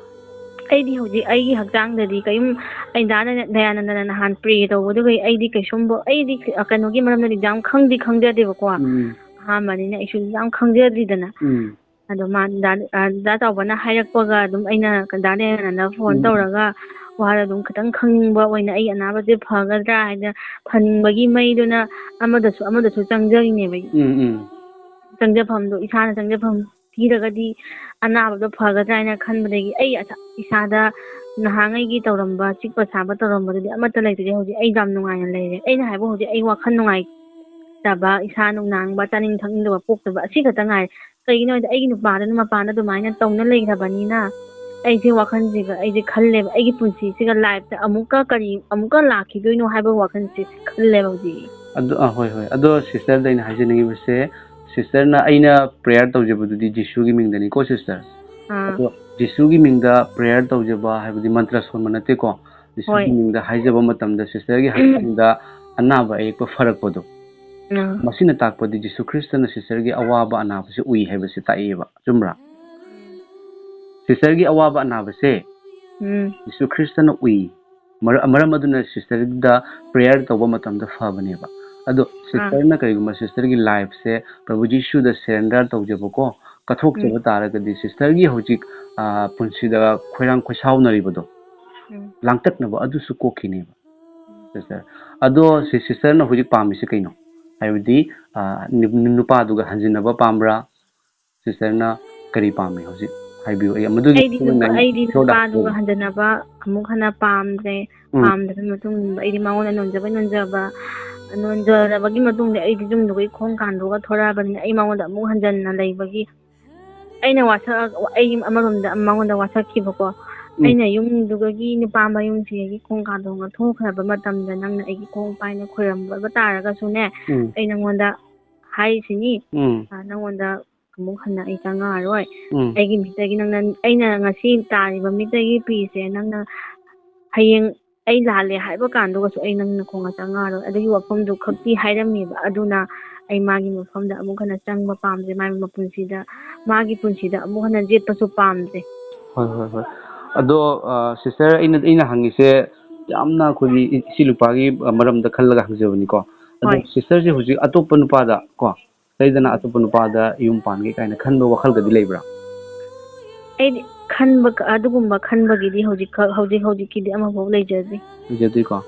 ꯑꯩꯗꯤ ꯍꯧꯖꯤꯛ ꯑꯩꯒꯤ ꯍꯛꯆꯥꯡꯗꯗꯤ ꯀꯔꯤꯝ, ꯑꯩ ꯗꯥ ꯗꯥꯌꯥꯅꯟꯗꯅ ꯅꯍꯥꯟ ꯄ꯭ꯔꯦ ꯇꯧꯕꯗꯨꯒ ꯑꯩꯗꯤ ꯀꯩꯁꯨꯝꯕ, ꯑꯩꯗꯤ ꯀꯩꯅꯣꯒꯤ ꯃꯔꯝꯗꯗꯤ ꯌꯥꯝ ꯈꯪꯗꯤ ꯈꯪꯖꯗꯦꯕꯀꯣ꯫ ꯎꯝ꯫ ꯑꯍꯥꯟꯕꯅꯤꯅ ꯑꯩꯁꯨ ꯌꯥꯝ ꯈꯪꯖꯗ꯭ꯔꯤꯗꯅ꯫ ꯎꯝ꯫ ꯑꯗꯣ ꯃꯥ ꯗꯥ, ꯑ, ꯗꯥ ꯆꯥꯎꯕꯅ ꯍꯥꯏꯔꯛꯄꯒ ꯑꯗꯨꯝ ꯑꯩꯅ ꯗꯥ ꯗꯥꯌꯥꯅꯟꯗ ꯐꯣꯟ ꯎꯝ꯫ ꯇꯧꯔꯒ ꯋꯥꯗꯣ ꯑꯗꯨꯝ ꯈꯤꯇꯪ ꯈꯪꯅꯤꯡꯕ ꯑꯣꯏꯅ ꯑꯩ ꯑꯅꯥꯕꯁꯦ ꯐꯒꯗ꯭ꯔꯥ ꯍꯥꯏꯅ ꯐꯅꯤꯡꯕꯒꯤ ꯃꯩꯗꯨꯅ ꯑꯃꯗꯁꯨ ꯑꯃꯗꯁꯨ ꯆꯪꯖꯔꯤꯅꯦꯕ ꯑꯩ꯫ ꯎꯝ, ꯎꯝ꯫ ꯆꯪꯖꯐꯝꯗꯣ, ꯏꯁꯥꯅ ꯆꯪꯖꯐꯝ ꯊꯤꯔꯒꯗꯤ ꯑꯅꯥꯕꯗꯣ ꯐꯒꯗ꯭ꯔꯥ ꯍꯥꯏꯅ ꯈꯟꯕꯗꯒꯤ ꯑꯩ ꯑꯁ-, ꯏꯁꯥꯗ ꯅꯍꯥꯟꯉꯩꯒꯤ ꯇꯧꯔꯝꯕ, ꯆꯤꯛꯄ ꯁꯥꯕ ꯇꯧꯔꯝꯕꯗꯨꯗꯤ ꯑꯃꯠꯇ ꯂꯩꯇ꯭ꯔꯦ꯫ ꯍꯧꯖꯤꯛ ꯑꯩ ꯌꯥꯝ ꯅꯨꯡꯉꯥꯏꯅ ꯂꯩꯔꯦ꯫ ꯑꯩꯅ ꯍꯥꯏꯕ ꯍꯧꯖꯤꯛ ꯑꯩ ꯋꯥꯈꯜ ꯅꯨꯡꯉꯥꯏꯇꯕ, ꯏꯁꯥ ꯅꯨꯡꯅꯥꯡꯕ, ꯆꯥꯅꯤꯡ ꯊꯛꯅꯤꯡꯗꯕ ꯄꯣꯛꯇꯕ ꯑꯁꯤ ꯈꯛꯇ ꯉꯥꯏꯔꯦ꯫ ꯀꯩꯒꯤꯅꯣ ꯍꯥꯏꯗꯤ ꯑꯩꯒꯤ ꯅꯨꯄꯥꯗꯨꯅ ꯃꯄꯥꯟꯗ ꯑꯗꯨꯃꯥꯏꯅ ꯇꯧꯅ ꯂꯩꯈ꯭ꯔꯕꯅꯤꯅ ꯑꯩꯁꯦ ꯋꯥꯈꯜꯁꯤꯒ ꯑꯩꯁꯦ ꯈꯜꯂꯦꯕ, ꯑꯩꯒꯤ ꯄꯨꯟꯁꯤꯁꯤꯒ ꯂꯥꯏꯐꯇ ꯑꯃꯨꯛꯀ ꯀꯔꯤ ꯑꯃꯨꯛꯀ ꯂꯥꯛꯈꯤꯗꯣꯏꯅꯣ ꯍꯥꯏꯕ ꯋꯥꯈꯜꯁꯦ ꯈꯜꯂꯦꯕ ꯍꯧꯖꯤꯛ꯫ ꯑꯗꯣ, ꯑ, ꯍꯣꯏ, ꯍꯣꯏ꯫ ꯑꯗꯣ ꯁꯤꯁꯇꯔꯗ ꯑꯩꯅ ꯍꯥꯏꯖꯅꯤꯡꯉꯤꯕꯁꯦ, ꯁꯤꯁꯇꯔꯅ ꯑꯩꯅ ꯄ꯭ꯔꯦꯌꯔ ꯇꯧꯖꯕꯗꯨꯗꯤ ꯖꯤꯁꯨꯒꯤ ꯃꯤꯡꯗꯅꯤꯀꯣ ꯁꯤꯁꯇꯔ꯫ ꯑꯥ꯫ ꯑꯗꯣ ꯖꯤꯁꯨꯒꯤ ꯃꯤꯡꯗ ꯄ꯭ꯔꯦꯌꯔ ꯇꯧꯖꯕ ꯍꯥꯏꯕꯗꯤ ꯃꯟꯇ꯭ꯔ ꯁꯣꯟꯕ ꯅꯠꯇꯦꯀꯣ꯫ ꯖꯤꯁꯨꯒꯤ ꯍꯣꯏ꯫ ꯃꯤꯡꯗ ꯍꯥꯏꯖꯕ ꯃꯇꯝꯗ ꯁꯤꯁꯇꯔꯒꯤ ꯍꯛꯆꯥꯡꯗ ꯑꯅꯥꯕ ꯑꯌꯦꯛꯄ ꯐꯔꯛꯄꯗꯣ, ꯑꯥ꯫ ꯃꯁꯤꯅ ꯇꯥꯛꯄꯗꯤ ꯖꯤꯁꯨ ꯈ꯭ꯔꯤꯁꯇꯅ ꯁꯤꯁꯇꯔꯒꯤ ꯑꯋꯥꯕ ꯑꯅꯥꯕꯁꯤ ꯎꯏ ꯍꯥꯏꯕꯁꯤ ꯇꯥꯛꯏꯕ, ꯆꯨꯝꯕ꯭ꯔꯥ? ꯁꯤꯁꯇꯔꯒꯤ ꯑꯋꯥꯕ ꯑꯅꯥꯕꯁꯦ ꯎꯝ꯫ ꯖꯤꯁꯨ ꯈ꯭ꯔꯤꯁꯇꯅ ꯎꯏ꯫ ꯃꯔ-, ꯃꯔꯝ ꯑꯗꯨꯅ ꯁꯤꯁꯇꯔꯗ ꯄ꯭ꯔꯦꯌꯔ ꯇꯧꯕ ꯃꯇꯝꯗ ꯐꯕꯅꯦꯕ꯫ ꯑꯗꯣ ꯁꯤꯁꯇꯔꯅ ꯀꯔꯤꯒꯨꯝꯕ ꯁꯤꯁꯇꯔꯒꯤ ꯂꯥꯏꯐꯁꯦ ꯄ꯭ꯔꯚꯨ ꯖꯤꯁꯨꯗ ꯁꯔꯦꯟꯗꯔ ꯇꯧꯖꯕꯀꯣ, ꯀꯠꯊꯣꯛꯆꯕ ꯎꯝ꯫ ꯇꯥꯔꯒꯗꯤ ꯁꯤꯁꯇꯔꯒꯤ ꯍꯧꯖꯤꯛ, ꯑ, ꯄꯨꯟꯁꯤꯗ ꯈꯣꯏꯔꯥꯡ ꯈꯣꯏꯁꯥꯎꯅꯔꯤꯕꯗꯣ, ꯎꯝ꯫ ꯂꯥꯡꯇꯛꯅꯕ ꯑꯗꯨꯁꯨ ꯀꯣꯛꯈꯤꯅꯦꯕ ꯁꯤꯁꯇꯔ꯫ ꯑꯗꯣ ꯁꯤ ꯁꯤꯁꯇꯔꯅ ꯍꯧꯖꯤꯛ ꯄꯥꯝꯃꯤꯁꯦ ꯀꯩꯅꯣ? ꯍꯥꯏꯕꯗꯤ, ꯑ, ꯅꯨ-, ꯅꯨꯄꯥꯗꯨꯒ ꯍꯟꯖꯤꯟꯅꯕ ꯄꯥꯝꯕ꯭ꯔꯥ? ꯁꯤꯁꯇꯔꯅ ꯀꯔꯤ ꯄꯥꯝꯃꯤ ꯍꯧꯖꯤꯛ? ꯍꯥꯏꯕꯤꯌꯨ, ꯑꯩ ꯃꯗꯨꯒꯤ ꯑꯩꯗꯤ ꯃꯇꯨꯡ ꯏꯟꯅ ꯅꯨꯄꯥ-, ꯑꯩ ꯑꯩꯗꯤ ꯏꯁꯣꯔꯗ ꯅꯨꯄꯥꯗꯨꯒ ꯍꯥꯏꯖꯒꯦ꯫ ꯍꯟꯖꯟꯅꯕ ꯑꯃꯨꯛ ꯍꯟꯅ ꯄꯥꯝꯗ꯭ꯔꯦ꯫ ꯎꯝ꯫ ꯄꯥꯝꯗ꯭ꯔꯕ ꯃꯇꯨꯡꯗ ꯑꯩꯗꯤ ꯃꯉꯣꯟꯗ ꯅꯣꯟꯖꯕꯩ ꯅꯣꯟꯖꯕ, ꯅꯣꯟꯖꯔꯕꯒꯤ ꯃꯇꯨꯡꯗ ꯑꯩꯗꯤ ꯌꯨꯝꯗꯨꯒꯤ ꯈꯣꯡ ꯀꯥꯟꯗꯣꯛꯑꯒ ꯊꯣꯔꯛꯑꯕꯅꯤꯅ ꯑꯩ ꯃꯉꯣꯟꯗ ꯑꯃꯨꯛ ꯍꯟꯖꯟꯅ ꯂꯩꯕꯒꯤ ꯑꯩꯅ ꯋꯥꯁꯛ-, ꯑꯩ ꯑꯃꯔꯣꯝꯗ ꯃꯉꯣꯟꯗ ꯋꯥꯁꯛꯈꯤꯕꯀꯣ꯫ ꯎꯝ꯫ ꯑꯩꯅ ꯌꯨꯝꯗꯨꯗꯒꯤ ꯅꯨꯄꯥ ꯃꯌꯨꯝꯁꯤꯗꯒꯤ ꯈꯣꯡ ꯀꯥꯟꯊꯣꯡꯅ ꯊꯣꯛꯈ꯭ꯔꯕ ꯃꯇꯝꯗ ꯅꯪꯅ ꯑꯩꯒꯤ ꯈꯣꯡ ꯄꯥꯏꯅ ꯈꯣꯏꯔꯝꯕ ꯇꯥꯔꯒꯁꯨꯅꯦ, ꯎꯝ꯫ ꯑꯩ ꯅꯪꯉꯣꯟꯗ ꯍꯥꯏꯔꯤꯁꯤꯅꯤ, ꯎꯝ꯫ ꯑ, ꯅꯪꯉꯣꯟꯗ ꯑꯃꯨꯛ ꯍꯟꯅ ꯑꯩ ꯆꯪꯉꯛꯑꯔꯣꯏ꯫ ꯎꯝ꯫ ꯑꯩꯒꯤ ꯃꯤꯠꯇꯒꯤ ꯅꯪꯅ, ꯑꯩꯅ ꯉꯁꯤ ꯇꯥꯔꯤꯕ ꯃꯤꯠꯇꯒꯤ ꯄꯤꯁꯦ, ꯅꯪꯅ ꯍꯌꯦꯡ ꯑꯩ ꯂꯥꯜꯂꯦ ꯍꯥꯏꯕ ꯀꯥꯟꯗꯨꯒꯁꯨ ꯑꯩ ꯅꯪ ꯅꯈꯣꯡꯒ ꯆꯪꯉꯛꯑꯔꯣꯏ꯫ ꯑꯗꯨꯒꯤ ꯋꯥꯐꯝꯗꯨ ꯈꯛꯇꯤ ꯍꯥꯏꯔꯝꯃꯦꯕ꯫ ꯑꯗꯨꯅ ꯑꯩ ꯃꯥꯒꯤ ꯃꯐꯝꯗ ꯑꯃꯨꯛ ꯍꯟꯅ ꯆꯪꯕ ꯄꯥꯝꯗ꯭ꯔꯦ꯫ ꯃꯥꯒꯤ ꯃꯄꯨꯟꯁꯤꯗ, ꯃꯥꯒꯤ ꯄꯨꯟꯁꯤꯗ ꯑꯃꯨꯛ ꯍꯟꯅ ꯌꯦꯠꯄꯁꯨ ꯄꯥꯝꯗ꯭ꯔꯦ꯫ ꯍꯣꯏ, ꯍꯣꯏ, ꯍꯣꯏ꯫ ꯑꯗꯣ, ꯑ, sister, ꯑꯩꯅ, ꯑꯩꯅ ꯍꯪꯉꯤꯁꯦ ꯌꯥꯝꯅ ꯑꯩꯈꯣꯏꯒꯤ ꯏꯆꯦ ꯅꯨꯄꯥꯒꯤ ꯃꯔꯝꯗ ꯈꯜꯂꯒ ꯍꯪꯖꯕꯅꯤꯀꯣ꯫ ꯑꯗꯣ ꯍꯣꯏ꯫ Sisterꯁꯦ ꯍꯧꯖꯤꯛ ꯑꯇꯣꯞꯄ ꯅꯨꯄꯥꯗ ꯀꯣ, ꯂꯩꯗꯅ, ꯎꯝ꯫ ꯑꯇꯣꯞꯄ ꯅꯨꯄꯥꯗ ꯌꯨꯝ ꯄꯥꯟꯒꯦ ꯀꯥꯏꯅ ꯈꯟꯕ ꯋꯥꯈꯜꯒꯗꯤ ꯂꯩꯕ꯭ꯔꯥ? ꯑꯩꯗꯤ ꯈꯟꯕ, ꯑꯗꯨꯒꯨꯝꯕ ꯈꯟꯕꯒꯤꯗꯤ ꯍꯧꯖꯤꯛꯈꯛ, ꯍꯧꯖꯤꯛ ꯍꯧꯖꯤꯛꯀꯤꯗꯤ ꯑꯃꯐꯥꯎ ꯂꯩꯖꯗ꯭ꯔꯤ꯫ ꯂꯩꯖꯗ꯭ꯔꯤꯀꯣ?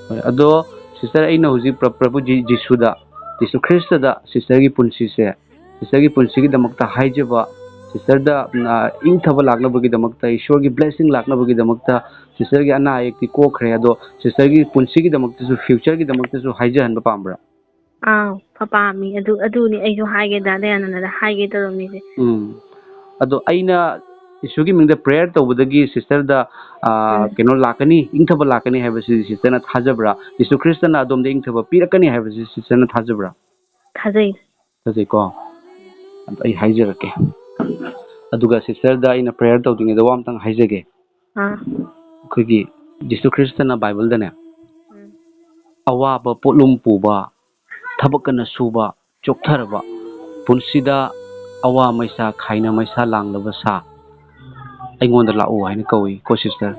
ꯍꯣꯏ, ꯑꯗꯣ sister, ꯑꯩꯅ ꯍꯧꯖꯤꯛ ꯄ꯭ꯔ-, ꯄ꯭ꯔꯚꯨ ꯖꯤ-, ꯖꯤꯁꯨꯗ, ꯖꯤꯁꯨ ꯈ꯭ꯔꯤꯁꯇꯗ sisterꯒꯤ ꯄꯨꯟꯁꯤꯁꯦ, sisterꯒꯤ ꯄꯨꯟꯁꯤꯒꯤꯗꯃꯛꯇ ꯍꯥꯏꯖꯕ, sisterꯗ, ꯑ, ꯏꯪꯊꯕ ꯂꯥꯛꯅꯕꯒꯤꯗꯃꯛꯇ, ꯏꯁꯣꯔꯒꯤ blessing ꯂꯥꯛꯅꯕꯒꯤꯗꯃꯛꯇ, sisterꯒꯤ ꯑꯅꯥ ꯑꯌꯦꯛꯇꯤ ꯀꯣꯛꯈ꯭ꯔꯦ, ꯑꯗꯣ sisterꯒꯤ ꯄꯨꯟꯁꯤꯒꯤꯗꯃꯛꯇꯁꯨ, futureꯒꯤꯗꯃꯛꯇꯁꯨ ꯍꯥꯏꯖꯍꯟꯕ ꯄꯥꯝꯕ꯭ꯔꯥ? ꯑꯥꯎ, ꯄꯥꯝꯃꯤ꯫ ꯑꯗꯨ, ꯑꯗꯨꯅꯤ ꯑꯩꯁꯨ ꯍꯥꯏꯒꯦ, ꯗꯥ ꯗꯌꯥꯅꯟꯗꯗ ꯍꯥꯏꯒꯦ ꯇꯧꯔꯝꯃꯤꯁꯦ꯫ ꯎꯝ꯫ ꯑꯗꯣ ꯑꯩꯅ ꯏꯁꯣꯔꯒꯤ ꯃꯤꯡꯗ prayer ꯇꯧꯕꯗꯒꯤ sisterꯗ, ꯑ, ꯎꯝ꯫ ꯀꯩꯅꯣ ꯂꯥꯛꯀꯅꯤ, ꯏꯪꯊꯕ ꯂꯥꯛꯀꯅꯤ ꯍꯥꯏꯕꯁꯤ sisterꯅ ꯊꯥꯖꯕ꯭ꯔꯥ? ꯖꯤꯁꯨ ꯈ꯭ꯔꯤꯁꯇꯅ ꯑꯗꯣꯝꯗ ꯏꯪꯊꯕ ꯄꯤꯔꯛꯀꯅꯤ ꯍꯥꯏꯕꯁꯤ sisterꯅ ꯊꯥꯖꯕ꯭ꯔꯥ? ꯊꯥꯖꯩ꯫ ꯊꯥꯖꯩꯀꯣ? ꯑꯗꯣ ꯑꯩ ꯍꯥꯏꯖꯔꯛꯀꯦ꯫ ꯑꯗꯨꯒ sisterꯗ ꯑꯩꯅ prayer ꯇꯧꯗ꯭ꯔꯤꯉꯩꯗ ꯋꯥ ꯑꯝꯇꯪ ꯍꯥꯏꯖꯒꯦ꯫ ꯑꯥ꯫ ꯑꯩꯈꯣꯏꯒꯤ ꯖꯤꯁꯨ ꯈ꯭ꯔꯤꯁꯇꯅ ꯕꯥꯏꯕꯜꯗꯅꯦ, ꯎꯝ꯫ ꯑꯋꯥꯕ ꯄꯣꯠꯂꯨꯝ ꯄꯨꯕ, ꯊꯕꯛ ꯀꯟꯅ ꯁꯨꯕ, ꯆꯣꯛꯊꯔꯕ, ꯄꯨꯟꯁꯤꯗ ꯑꯋꯥ ꯃꯩꯁꯥ, ꯈꯥꯏꯅ ꯃꯩꯁꯥ ꯂꯥꯡꯂꯕ ꯁꯥ, ꯑꯩꯉꯣꯟꯗ ꯂꯥꯛꯎ ꯍꯥꯏꯅ ꯀꯧꯏ ꯀꯣ sister꯫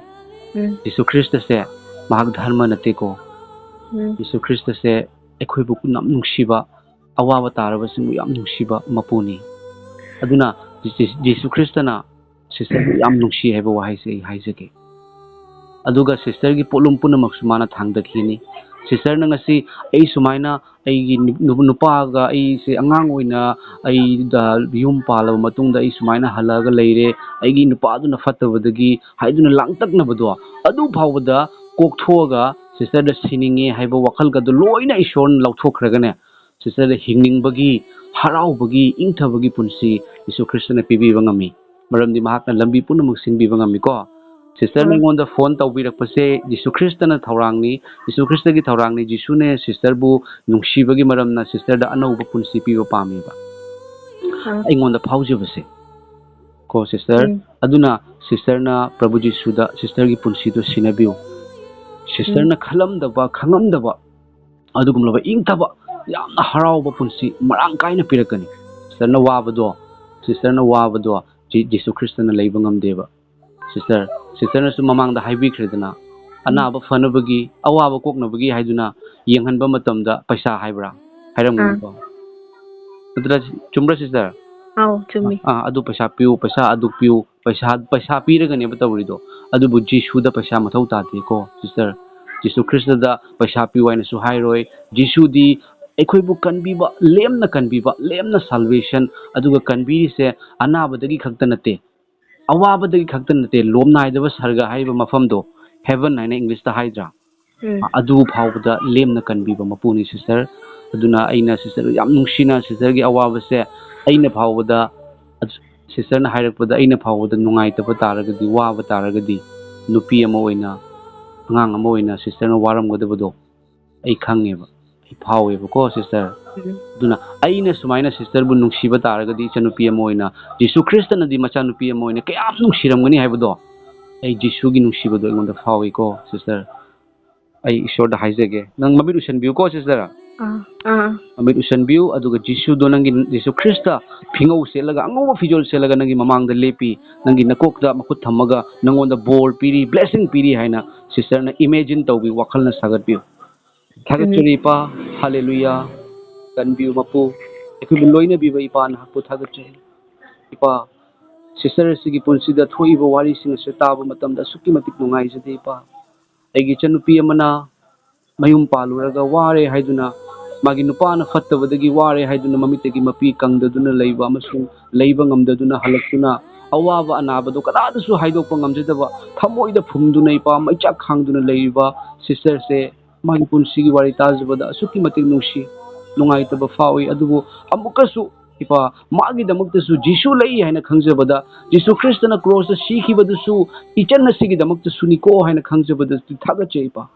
ꯎꯝ꯫ ꯖꯤꯁꯨ ꯈ꯭ꯔꯤꯁꯇꯁꯦ ꯃꯍꯥꯛ ꯙꯔꯃ ꯅꯠꯇꯦꯀꯣ꯫ ꯎꯝ꯫ ꯖꯤꯁꯨ ꯈ꯭ꯔꯤꯁꯇꯁꯦ ꯑꯩꯈꯣꯏꯕꯨ ꯌꯥꯝ ꯅꯨꯡꯁꯤꯕ, ꯑꯋꯥꯕ ꯇꯥꯔꯕꯁꯤꯡꯕꯨ ꯌꯥꯝ ꯅꯨꯡꯁꯤꯕ ꯃꯄꯨꯅꯤ꯫ ꯑꯗꯨꯅ ꯖꯤ-, ꯖꯤ-, ꯖꯤꯁꯨ ꯈ꯭ꯔꯤꯁꯇꯅ sisterꯕꯨ ꯌꯥꯝ ꯅꯨꯡꯁꯤ ꯍꯥꯏꯕ ꯋꯥꯍꯩꯁꯦ ꯑꯩ ꯍꯥꯏꯖꯒꯦ꯫ ꯑꯗꯨꯒ sisterꯒꯤ ꯄꯣꯠꯂꯨꯝ ꯄꯨꯝꯅꯃꯛꯁꯨ ꯃꯥꯅ ꯊꯥꯡꯗꯈꯤꯅꯤ꯫ Sisterꯅ ꯉꯁꯤ ꯑꯩ ꯁꯨꯃꯥꯏꯅ ꯑꯩꯒꯤ ꯅꯨ-, ꯅꯨ-, ꯅꯨꯄꯥꯒ ꯑꯩꯁꯦ ꯑꯉꯥꯡ ꯑꯣꯏꯅ ꯑꯩ, ꯑ, ꯌꯨꯝ ꯄꯥꯜꯂꯕ ꯃꯇꯨꯡꯗ ꯑꯩ ꯁꯨꯃꯥꯏꯅ ꯍꯜꯂꯛꯑꯒ ꯂꯩꯔꯦ, ꯑꯩꯒꯤ ꯅꯨꯄꯥꯗꯨꯅ ꯐꯠꯇꯕꯗꯒꯤ ꯍꯥꯏꯗꯨꯅ ꯂꯥꯡꯇꯛꯅꯕꯗꯣ, ꯑꯗꯨ ꯐꯥꯎꯕꯗ ꯀꯣꯛꯊꯣꯛꯑꯒ sisterꯗ ꯁꯤꯅꯤꯡꯉꯦ ꯍꯥꯏꯕ ꯋꯥꯈꯜꯒꯗꯨ ꯂꯣꯏꯅ ꯏꯁꯣꯔꯅ ꯂꯧꯊꯣꯛꯈ꯭ꯔꯒꯅꯦ, sisterꯗ ꯍꯤꯡꯅꯤꯡꯕꯒꯤ, ꯍꯔꯥꯎꯕꯒꯤ, ꯏꯪꯊꯕꯒꯤ ꯄꯨꯟꯁꯤ ꯖꯤꯁꯨ ꯈ꯭ꯔꯤꯁꯇꯅ ꯄꯤꯕꯤꯕ ꯉꯝꯃꯤ꯫ ꯃꯔꯝꯗꯤ ꯃꯍꯥꯛꯅ ꯂꯝꯕꯤ ꯄꯨꯝꯅꯃꯛ ꯁꯤꯟꯕꯤꯕ ꯉꯝꯃꯤꯀꯣ꯫ ꯁꯤꯁꯇꯔꯅ ꯑꯥ꯫ ꯑꯩꯉꯣꯟꯗ ꯐꯣꯟ ꯇꯧꯕꯤꯔꯛꯄꯁꯦ ꯖꯤꯁꯨ ꯈ꯭ꯔꯤꯁꯇꯅ ꯊꯧꯔꯥꯡꯅꯤ, ꯖꯤꯁꯨ ꯈ꯭ꯔꯤꯁꯇꯒꯤ ꯊꯧꯔꯥꯡꯅꯤ, ꯖꯤꯁꯨꯅꯦ ꯁꯤꯁꯇꯔꯕꯨ ꯅꯨꯡꯁꯤꯕꯒꯤ ꯃꯔꯝꯅ ꯁꯤꯁꯇꯔꯗ ꯑꯅꯧꯕ ꯄꯨꯟꯁꯤ ꯄꯤꯕ ꯄꯥꯝꯃꯦꯕ꯫ ꯑꯥ꯫ ꯑꯩꯉꯣꯟꯗ ꯐꯥꯎꯖꯕꯁꯦ ꯀꯣ ꯁꯤꯁꯇꯔ꯫ ꯎꯝ꯫ ꯑꯗꯨꯅ ꯁꯤꯁꯇꯔꯅ ꯄ꯭ꯔꯚꯨ ꯖꯤꯁꯨꯗ ꯁꯤꯁꯇꯔꯒꯤ ꯄꯨꯟꯁꯤꯗꯣ ꯁꯤꯟꯅꯕꯤꯌꯨ꯫ ꯁꯤꯁꯇꯔꯅ ꯎꯝ꯫ ꯈꯜꯂꯝꯗꯕ, ꯈꯪꯉꯝꯗꯕ ꯑꯗꯨꯒꯨꯝꯂꯕ ꯏꯪꯊꯕ, ꯌꯥꯝꯅ ꯍꯔꯥꯎꯕ ꯄꯨꯟꯁꯤ ꯃꯔꯥꯡ ꯀꯥꯏꯅ ꯄꯤꯔꯛꯀꯅꯤ꯫ ꯁꯤꯁꯇꯔꯅ ꯋꯥꯕꯗꯣ, ꯁꯤꯁꯇꯔꯅ ꯋꯥꯕꯗꯣ ꯖꯤ-, ꯖꯤꯁꯨ ꯈ꯭ꯔꯤꯁꯇꯅ ꯂꯩꯕ ꯉꯝꯗꯦꯕ꯫ ꯁꯤꯁꯇꯔ, ꯁꯤꯁꯇꯔꯅꯁꯨ ꯃꯃꯥꯡꯗ ꯍꯥꯏꯕꯤꯈ꯭ꯔꯦꯗꯅ, ꯎꯝ꯫ ꯑꯅꯥꯕ ꯐꯅꯕꯒꯤ, ꯑꯋꯥꯕ ꯀꯣꯛꯅꯕꯒꯤ ꯍꯥꯏꯗꯨꯅ ꯌꯦꯡꯍꯟꯕ ꯃꯇꯝꯗ ꯄꯩꯁꯥ ꯍꯥꯏꯕ꯭ꯔꯥ? ꯍꯥꯏꯔꯝꯒꯅꯤꯀꯣ꯫ ꯑꯥ꯫ ꯅꯠꯇ꯭ꯔ, ꯆꯨꯝꯕ꯭ꯔꯥ ꯁꯤꯁꯇꯔ? ꯑꯥꯎ, ꯆꯨꯝꯃꯤ꯫ ꯑꯥ, ꯑꯗꯨ ꯄꯩꯁꯥ ꯄꯤꯌꯨ, ꯄꯩꯁꯥ ꯑꯗꯨ ꯄꯤꯌꯨ, ꯄꯩꯁꯥ, ꯄꯩꯁꯥ ꯄꯤꯔꯒꯅꯦꯕ ꯇꯧꯔꯤꯗꯣ꯫ ꯑꯗꯨꯕꯨ ꯖꯤꯁꯨꯗ ꯄꯩꯁꯥ ꯃꯊꯧ ꯇꯥꯗꯦꯀꯣ ꯁꯤꯁꯇꯔ꯫ ꯖꯤꯁꯨ ꯈ꯭ꯔꯤꯁꯇꯗ ꯄꯩꯁꯥ ꯄꯤꯌꯨ ꯍꯥꯏꯅꯁꯨ ꯍꯥꯏꯔꯣꯏ꯫ ꯖꯤꯁꯨꯗꯤ ꯑꯩꯈꯣꯏꯕꯨ ꯀꯟꯕꯤꯕ, ꯂꯦꯝꯅ ꯀꯟꯕꯤꯕ, ꯂꯦꯝꯅ salvation, ꯑꯗꯨꯒ ꯀꯟꯕꯤꯔꯤꯁꯦ ꯑꯅꯥꯕꯗꯒꯤ ꯈꯛꯇ ꯅꯠꯇꯦ, ꯑꯋꯥꯕꯗꯒꯤ ꯈꯛꯇ ꯅꯠꯇꯦ, ꯂꯣꯝ ꯅꯥꯏꯗꯕ ꯁꯔꯒ ꯍꯥꯏꯔꯤꯕ ꯃꯐꯝꯗꯣ, heaven ꯍꯥꯏꯅ English ꯇ ꯍꯥꯏꯗ꯭ꯔꯥ? ꯎꯝ꯫ ꯑꯗꯨ ꯐꯥꯎꯕꯗ ꯂꯦꯝꯅ ꯀꯟꯕꯤꯕ ꯃꯄꯨꯅꯤ ꯁꯤꯁꯇꯔ꯫ ꯑꯗꯨꯅ ꯑꯩꯅ ꯁꯤꯁꯇꯔ ꯌꯥꯝ ꯅꯨꯡꯁꯤꯅ ꯁꯤꯁꯇꯔꯒꯤ ꯑꯋꯥꯕꯁꯦ ꯑꯩꯅ ꯐꯥꯎꯕꯗ, ꯁꯤꯁꯇꯔꯅ ꯍꯥꯏꯔꯛꯄꯗ ꯑꯩꯅ ꯐꯥꯎꯕꯗ ꯅꯨꯡꯉꯥꯏꯇꯕ ꯇꯥꯔꯒꯗꯤ, ꯋꯥꯕ ꯇꯥꯔꯒꯗꯤ, ꯅꯨꯄꯤ ꯑꯃ ꯑꯣꯏꯅ, ꯑꯉꯥꯡ ꯑꯃ ꯑꯣꯏꯅ ꯁꯤꯁꯇꯔꯅ ꯋꯥꯔꯝꯒꯗꯕꯗꯣ ꯑꯩ ꯈꯪꯉꯦꯕ, ꯑꯩ ꯐꯥꯎꯋꯦꯕꯀꯣ ꯁꯤꯁꯇꯔ꯫ ꯎꯝ꯫ ꯑꯗꯨꯅ ꯑꯩꯅ ꯁꯨꯃꯥꯏꯅ ꯁꯤꯁꯇꯔꯕꯨ ꯅꯨꯡꯁꯤꯕ ꯇꯥꯔꯒꯗꯤ, ꯏꯆꯟꯅꯨꯄꯤ ꯑꯃ ꯑꯣꯏꯅ, ꯖꯤꯁꯨ ꯈ꯭ꯔꯤꯁꯇꯅꯗꯤ ꯃꯆꯥꯅꯨꯄꯤ ꯑꯃ ꯑꯣꯏꯅ ꯀꯌꯥꯝ ꯅꯨꯡꯁꯤꯔꯝꯒꯅꯤ ꯍꯥꯏꯕꯗꯣ, ꯑꯩ ꯖꯤꯁꯨꯒꯤ ꯅꯨꯡꯁꯤꯕꯗꯣ ꯑꯩꯉꯣꯟꯗ ꯐꯥꯎꯏꯀꯣ ꯁꯤꯁꯇꯔ꯫ ꯑꯩ ꯏꯁꯣꯔꯗ ꯍꯥꯏꯖꯒꯦ꯫ ꯅꯪ ꯃꯃꯤꯠ ꯎꯏꯁꯟꯕꯤꯌꯨꯀꯣ ꯁꯤꯁꯇꯔ꯫ ꯑꯥ, ꯑꯥ꯫ ꯃꯃꯤꯠ ꯎꯏꯁꯟꯕꯤꯌꯨ, ꯑꯗꯨꯒ ꯖꯤꯁꯨꯗꯣ ꯅꯪꯒꯤ, ꯖꯤꯁꯨ ꯈ꯭ꯔꯤꯁꯇ ꯐꯤꯉꯧ ꯁꯦꯠꯂꯒ, ꯑꯉꯧꯕ ꯐꯤꯖꯣꯜ ꯁꯦꯠꯂꯒ ꯅꯪꯒꯤ ꯃꯃꯥꯡꯗ ꯂꯦꯞꯄꯤ, ꯅꯪꯒꯤ ꯅꯀꯣꯛꯇ ꯃꯈꯨꯠ ꯊꯝꯃꯒ ꯅꯪꯉꯣꯟꯗ ꯕꯣꯔ ꯄꯤꯔꯤ, blessing ꯄꯤꯔꯤ ꯍꯥꯏꯅ ꯁꯤꯁꯇꯔꯅ imagine ꯇꯧꯕꯤꯌꯨ, ꯋꯥꯈꯜꯅ ꯁꯥꯒꯠꯄꯤꯌꯨ꯫ ꯊꯥꯒꯠꯆꯔꯤ ꯏꯄꯥ, ꯍꯥꯂꯦꯂꯨꯌꯥ꯫ ꯀꯟꯕꯤꯌꯨ ꯃꯄꯨ, ꯑꯩꯈꯣꯏꯕꯨ ꯂꯣꯏꯅꯕꯤꯕ ꯏꯄꯥ ꯅꯍꯥꯛꯄꯨ ꯊꯥꯒꯠꯆꯔꯤ꯫ ꯏꯄꯥ, ꯁꯤꯁꯇꯔ ꯑꯁꯤꯒꯤ ꯄꯨꯟꯁꯤꯗ ꯊꯣꯛꯏꯕ ꯋꯥꯔꯤꯁꯤꯡ ꯑꯁꯤ ꯇꯥꯕ ꯃꯇꯝꯗ ꯑꯁꯨꯛꯀꯤ ꯃꯇꯤꯛ ꯅꯨꯡꯉꯥꯏꯖꯗꯦ ꯏꯄꯥ꯫ ꯑꯩꯒꯤ ꯏꯆꯟꯅꯨꯄꯤ ꯑꯃꯅ ꯃꯌꯨꯝ ꯄꯥꯜꯂꯨꯔꯒ ꯋꯥꯔꯦ ꯍꯥꯏꯗꯨꯅ, ꯃꯥꯒꯤ ꯅꯨꯄꯥꯅ ꯐꯠꯇꯕꯗꯒꯤ ꯋꯥꯔꯦ ꯍꯥꯏꯗꯨꯅ ꯃꯃꯤꯠꯇꯒꯤ ꯃꯄꯤ ꯀꯪꯗꯗꯨꯅ ꯂꯩꯕ ꯑꯃꯁꯨꯡ ꯂꯩꯕ ꯉꯝꯗꯗꯨꯅ ꯍꯜꯂꯛꯇꯨꯅ, ꯑꯋꯥꯕ ꯑꯅꯥꯕꯗꯨ ꯀꯅꯥꯗꯁꯨ ꯍꯥꯏꯗꯣꯛꯄ ꯉꯝꯖꯗꯕ, ꯊꯃꯣꯏꯗ ꯐꯨꯝꯗꯨꯅ ꯏꯄꯥ ꯃꯩꯆꯥꯛ ꯈꯥꯡꯗꯨꯅ ꯂꯩꯔꯤꯕ ꯁꯤꯁꯇꯔꯁꯦ, ꯃꯥꯒꯤ ꯄꯨꯟꯁꯤꯒꯤ ꯋꯥꯔꯤ ꯇꯥꯖꯕꯗ ꯑꯁꯨꯛꯀꯤ ꯃꯇꯤꯛ ꯅꯨꯡꯁꯤ, ꯅꯨꯡꯉꯥꯏꯇꯕ ꯐꯥꯎꯏ꯫ ꯑꯗꯨꯕꯨ ꯑꯃꯨꯛꯀꯁꯨ ꯏꯄꯥ, ꯃꯥꯒꯤꯗꯃꯛꯇꯁꯨ ꯖꯤꯁꯨ ꯂꯩ ꯍꯥꯏꯅ ꯈꯪꯖꯕꯗ, ꯖꯤꯁꯨ ꯈ꯭ꯔꯤꯁꯇꯅ ꯀ꯭ꯔꯣꯁꯇ ꯁꯤꯈꯤꯕꯗꯨꯁꯨ ꯏꯆꯟ ꯑꯁꯤꯒꯤꯗꯃꯛꯇꯁꯨꯅꯤꯀꯣ ꯍꯥꯏꯅ ꯈꯪꯖꯕꯗ ꯊꯥꯒꯠꯆꯩ, ꯏꯄꯥ꯫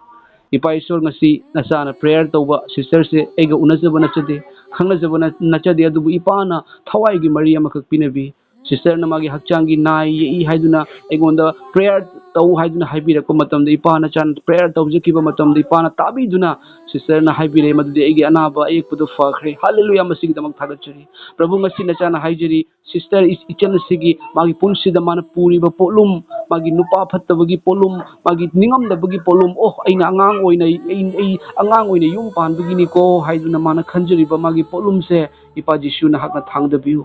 ꯏꯄꯥ ꯏꯁꯣꯔ, ꯉꯁꯤ ꯅꯆꯥꯅ ꯄ꯭ꯔꯦꯌꯔ ꯇꯧꯕ ꯁꯤꯁꯇꯔꯁꯦ ꯑꯩꯒ ꯎꯅꯖꯕ ꯅꯠꯆꯗꯦ, ꯈꯪꯅꯖꯕ ꯅ-, ꯅꯠꯆꯗꯦ, ꯑꯗꯨꯕꯨ ꯏꯄꯥꯅ ꯊꯋꯥꯏꯒꯤ ꯃꯔꯤ ꯑꯃꯈꯛ ꯄꯤꯅꯕꯤ꯫ ꯁꯤꯁꯇꯔꯅ ꯃꯥꯒꯤ ꯍꯛꯆꯥꯡꯒꯤ ꯅꯥꯏ ꯌꯦꯛꯏ ꯍꯥꯏꯗꯨꯅ ꯑꯩꯉꯣꯟꯗ ꯄ꯭ꯔꯦꯌꯔ ꯇꯧ ꯍꯥꯏꯗꯨꯅ ꯍꯥꯏꯕꯤꯔꯛꯄ ꯃꯇꯝꯗ, ꯏꯄꯥꯅ ꯆꯥꯟ-, ꯄ꯭ꯔꯦꯌꯔ ꯇꯧꯖꯈꯤꯕ ꯃꯇꯝꯗ ꯏꯄꯥꯅ ꯇꯥꯕꯤꯗꯨꯅ ꯁꯤꯁꯇꯔꯅ ꯍꯥꯏꯕꯤꯔꯛꯑꯦ, ꯃꯗꯨꯗꯤ ꯑꯩꯒꯤ ꯑꯅꯥꯕ ꯑꯌꯦꯛꯄꯗꯨ ꯐꯈ꯭ꯔꯦ꯫ ꯍꯜꯂꯦꯂꯨꯌꯥ, ꯃꯁꯤꯒꯤꯗꯃꯛ ꯊꯥꯒꯠꯆꯔꯤ꯫ ꯄ꯭ꯔꯚꯨ, ꯉꯁꯤ ꯅꯆꯥꯅ ꯍꯥꯏꯖꯔꯤ, ꯁꯤꯁꯇꯔ ꯏ-, ꯏꯆꯟ ꯑꯁꯤꯒꯤ ꯃꯥꯒꯤ ꯄꯨꯟꯁꯤꯗ ꯃꯥꯅ ꯄꯨꯔꯤꯕ ꯄꯣꯠꯂꯨꯝ, ꯃꯥꯒꯤ ꯅꯨꯄꯥ ꯐꯠꯇꯕꯒꯤ ꯄꯣꯠꯂꯨꯝ, ꯃꯥꯒꯤ ꯅꯤꯡꯉꯝꯗꯕꯒꯤ ꯄꯣꯠꯂꯨꯝ, ꯑꯣ, ꯑꯩꯅ ꯑꯉꯥꯡ ꯑꯣꯏꯅ, ꯑꯩ, ꯑꯩ ꯑꯉꯥꯡ ꯑꯣꯏꯅ ꯌꯨꯝ ꯄꯥꯟꯕꯒꯤꯅꯤꯀꯣ ꯍꯥꯏꯗꯨꯅ ꯃꯥꯅ ꯈꯟꯖꯔꯤꯕ ꯃꯥꯒꯤ ꯄꯣꯠꯂꯨꯝꯁꯦ, ꯏꯄꯥ ꯖꯤꯁꯨ, ꯅꯍꯥꯛꯅ ꯊꯥꯡꯗꯕꯤꯌꯨ꯫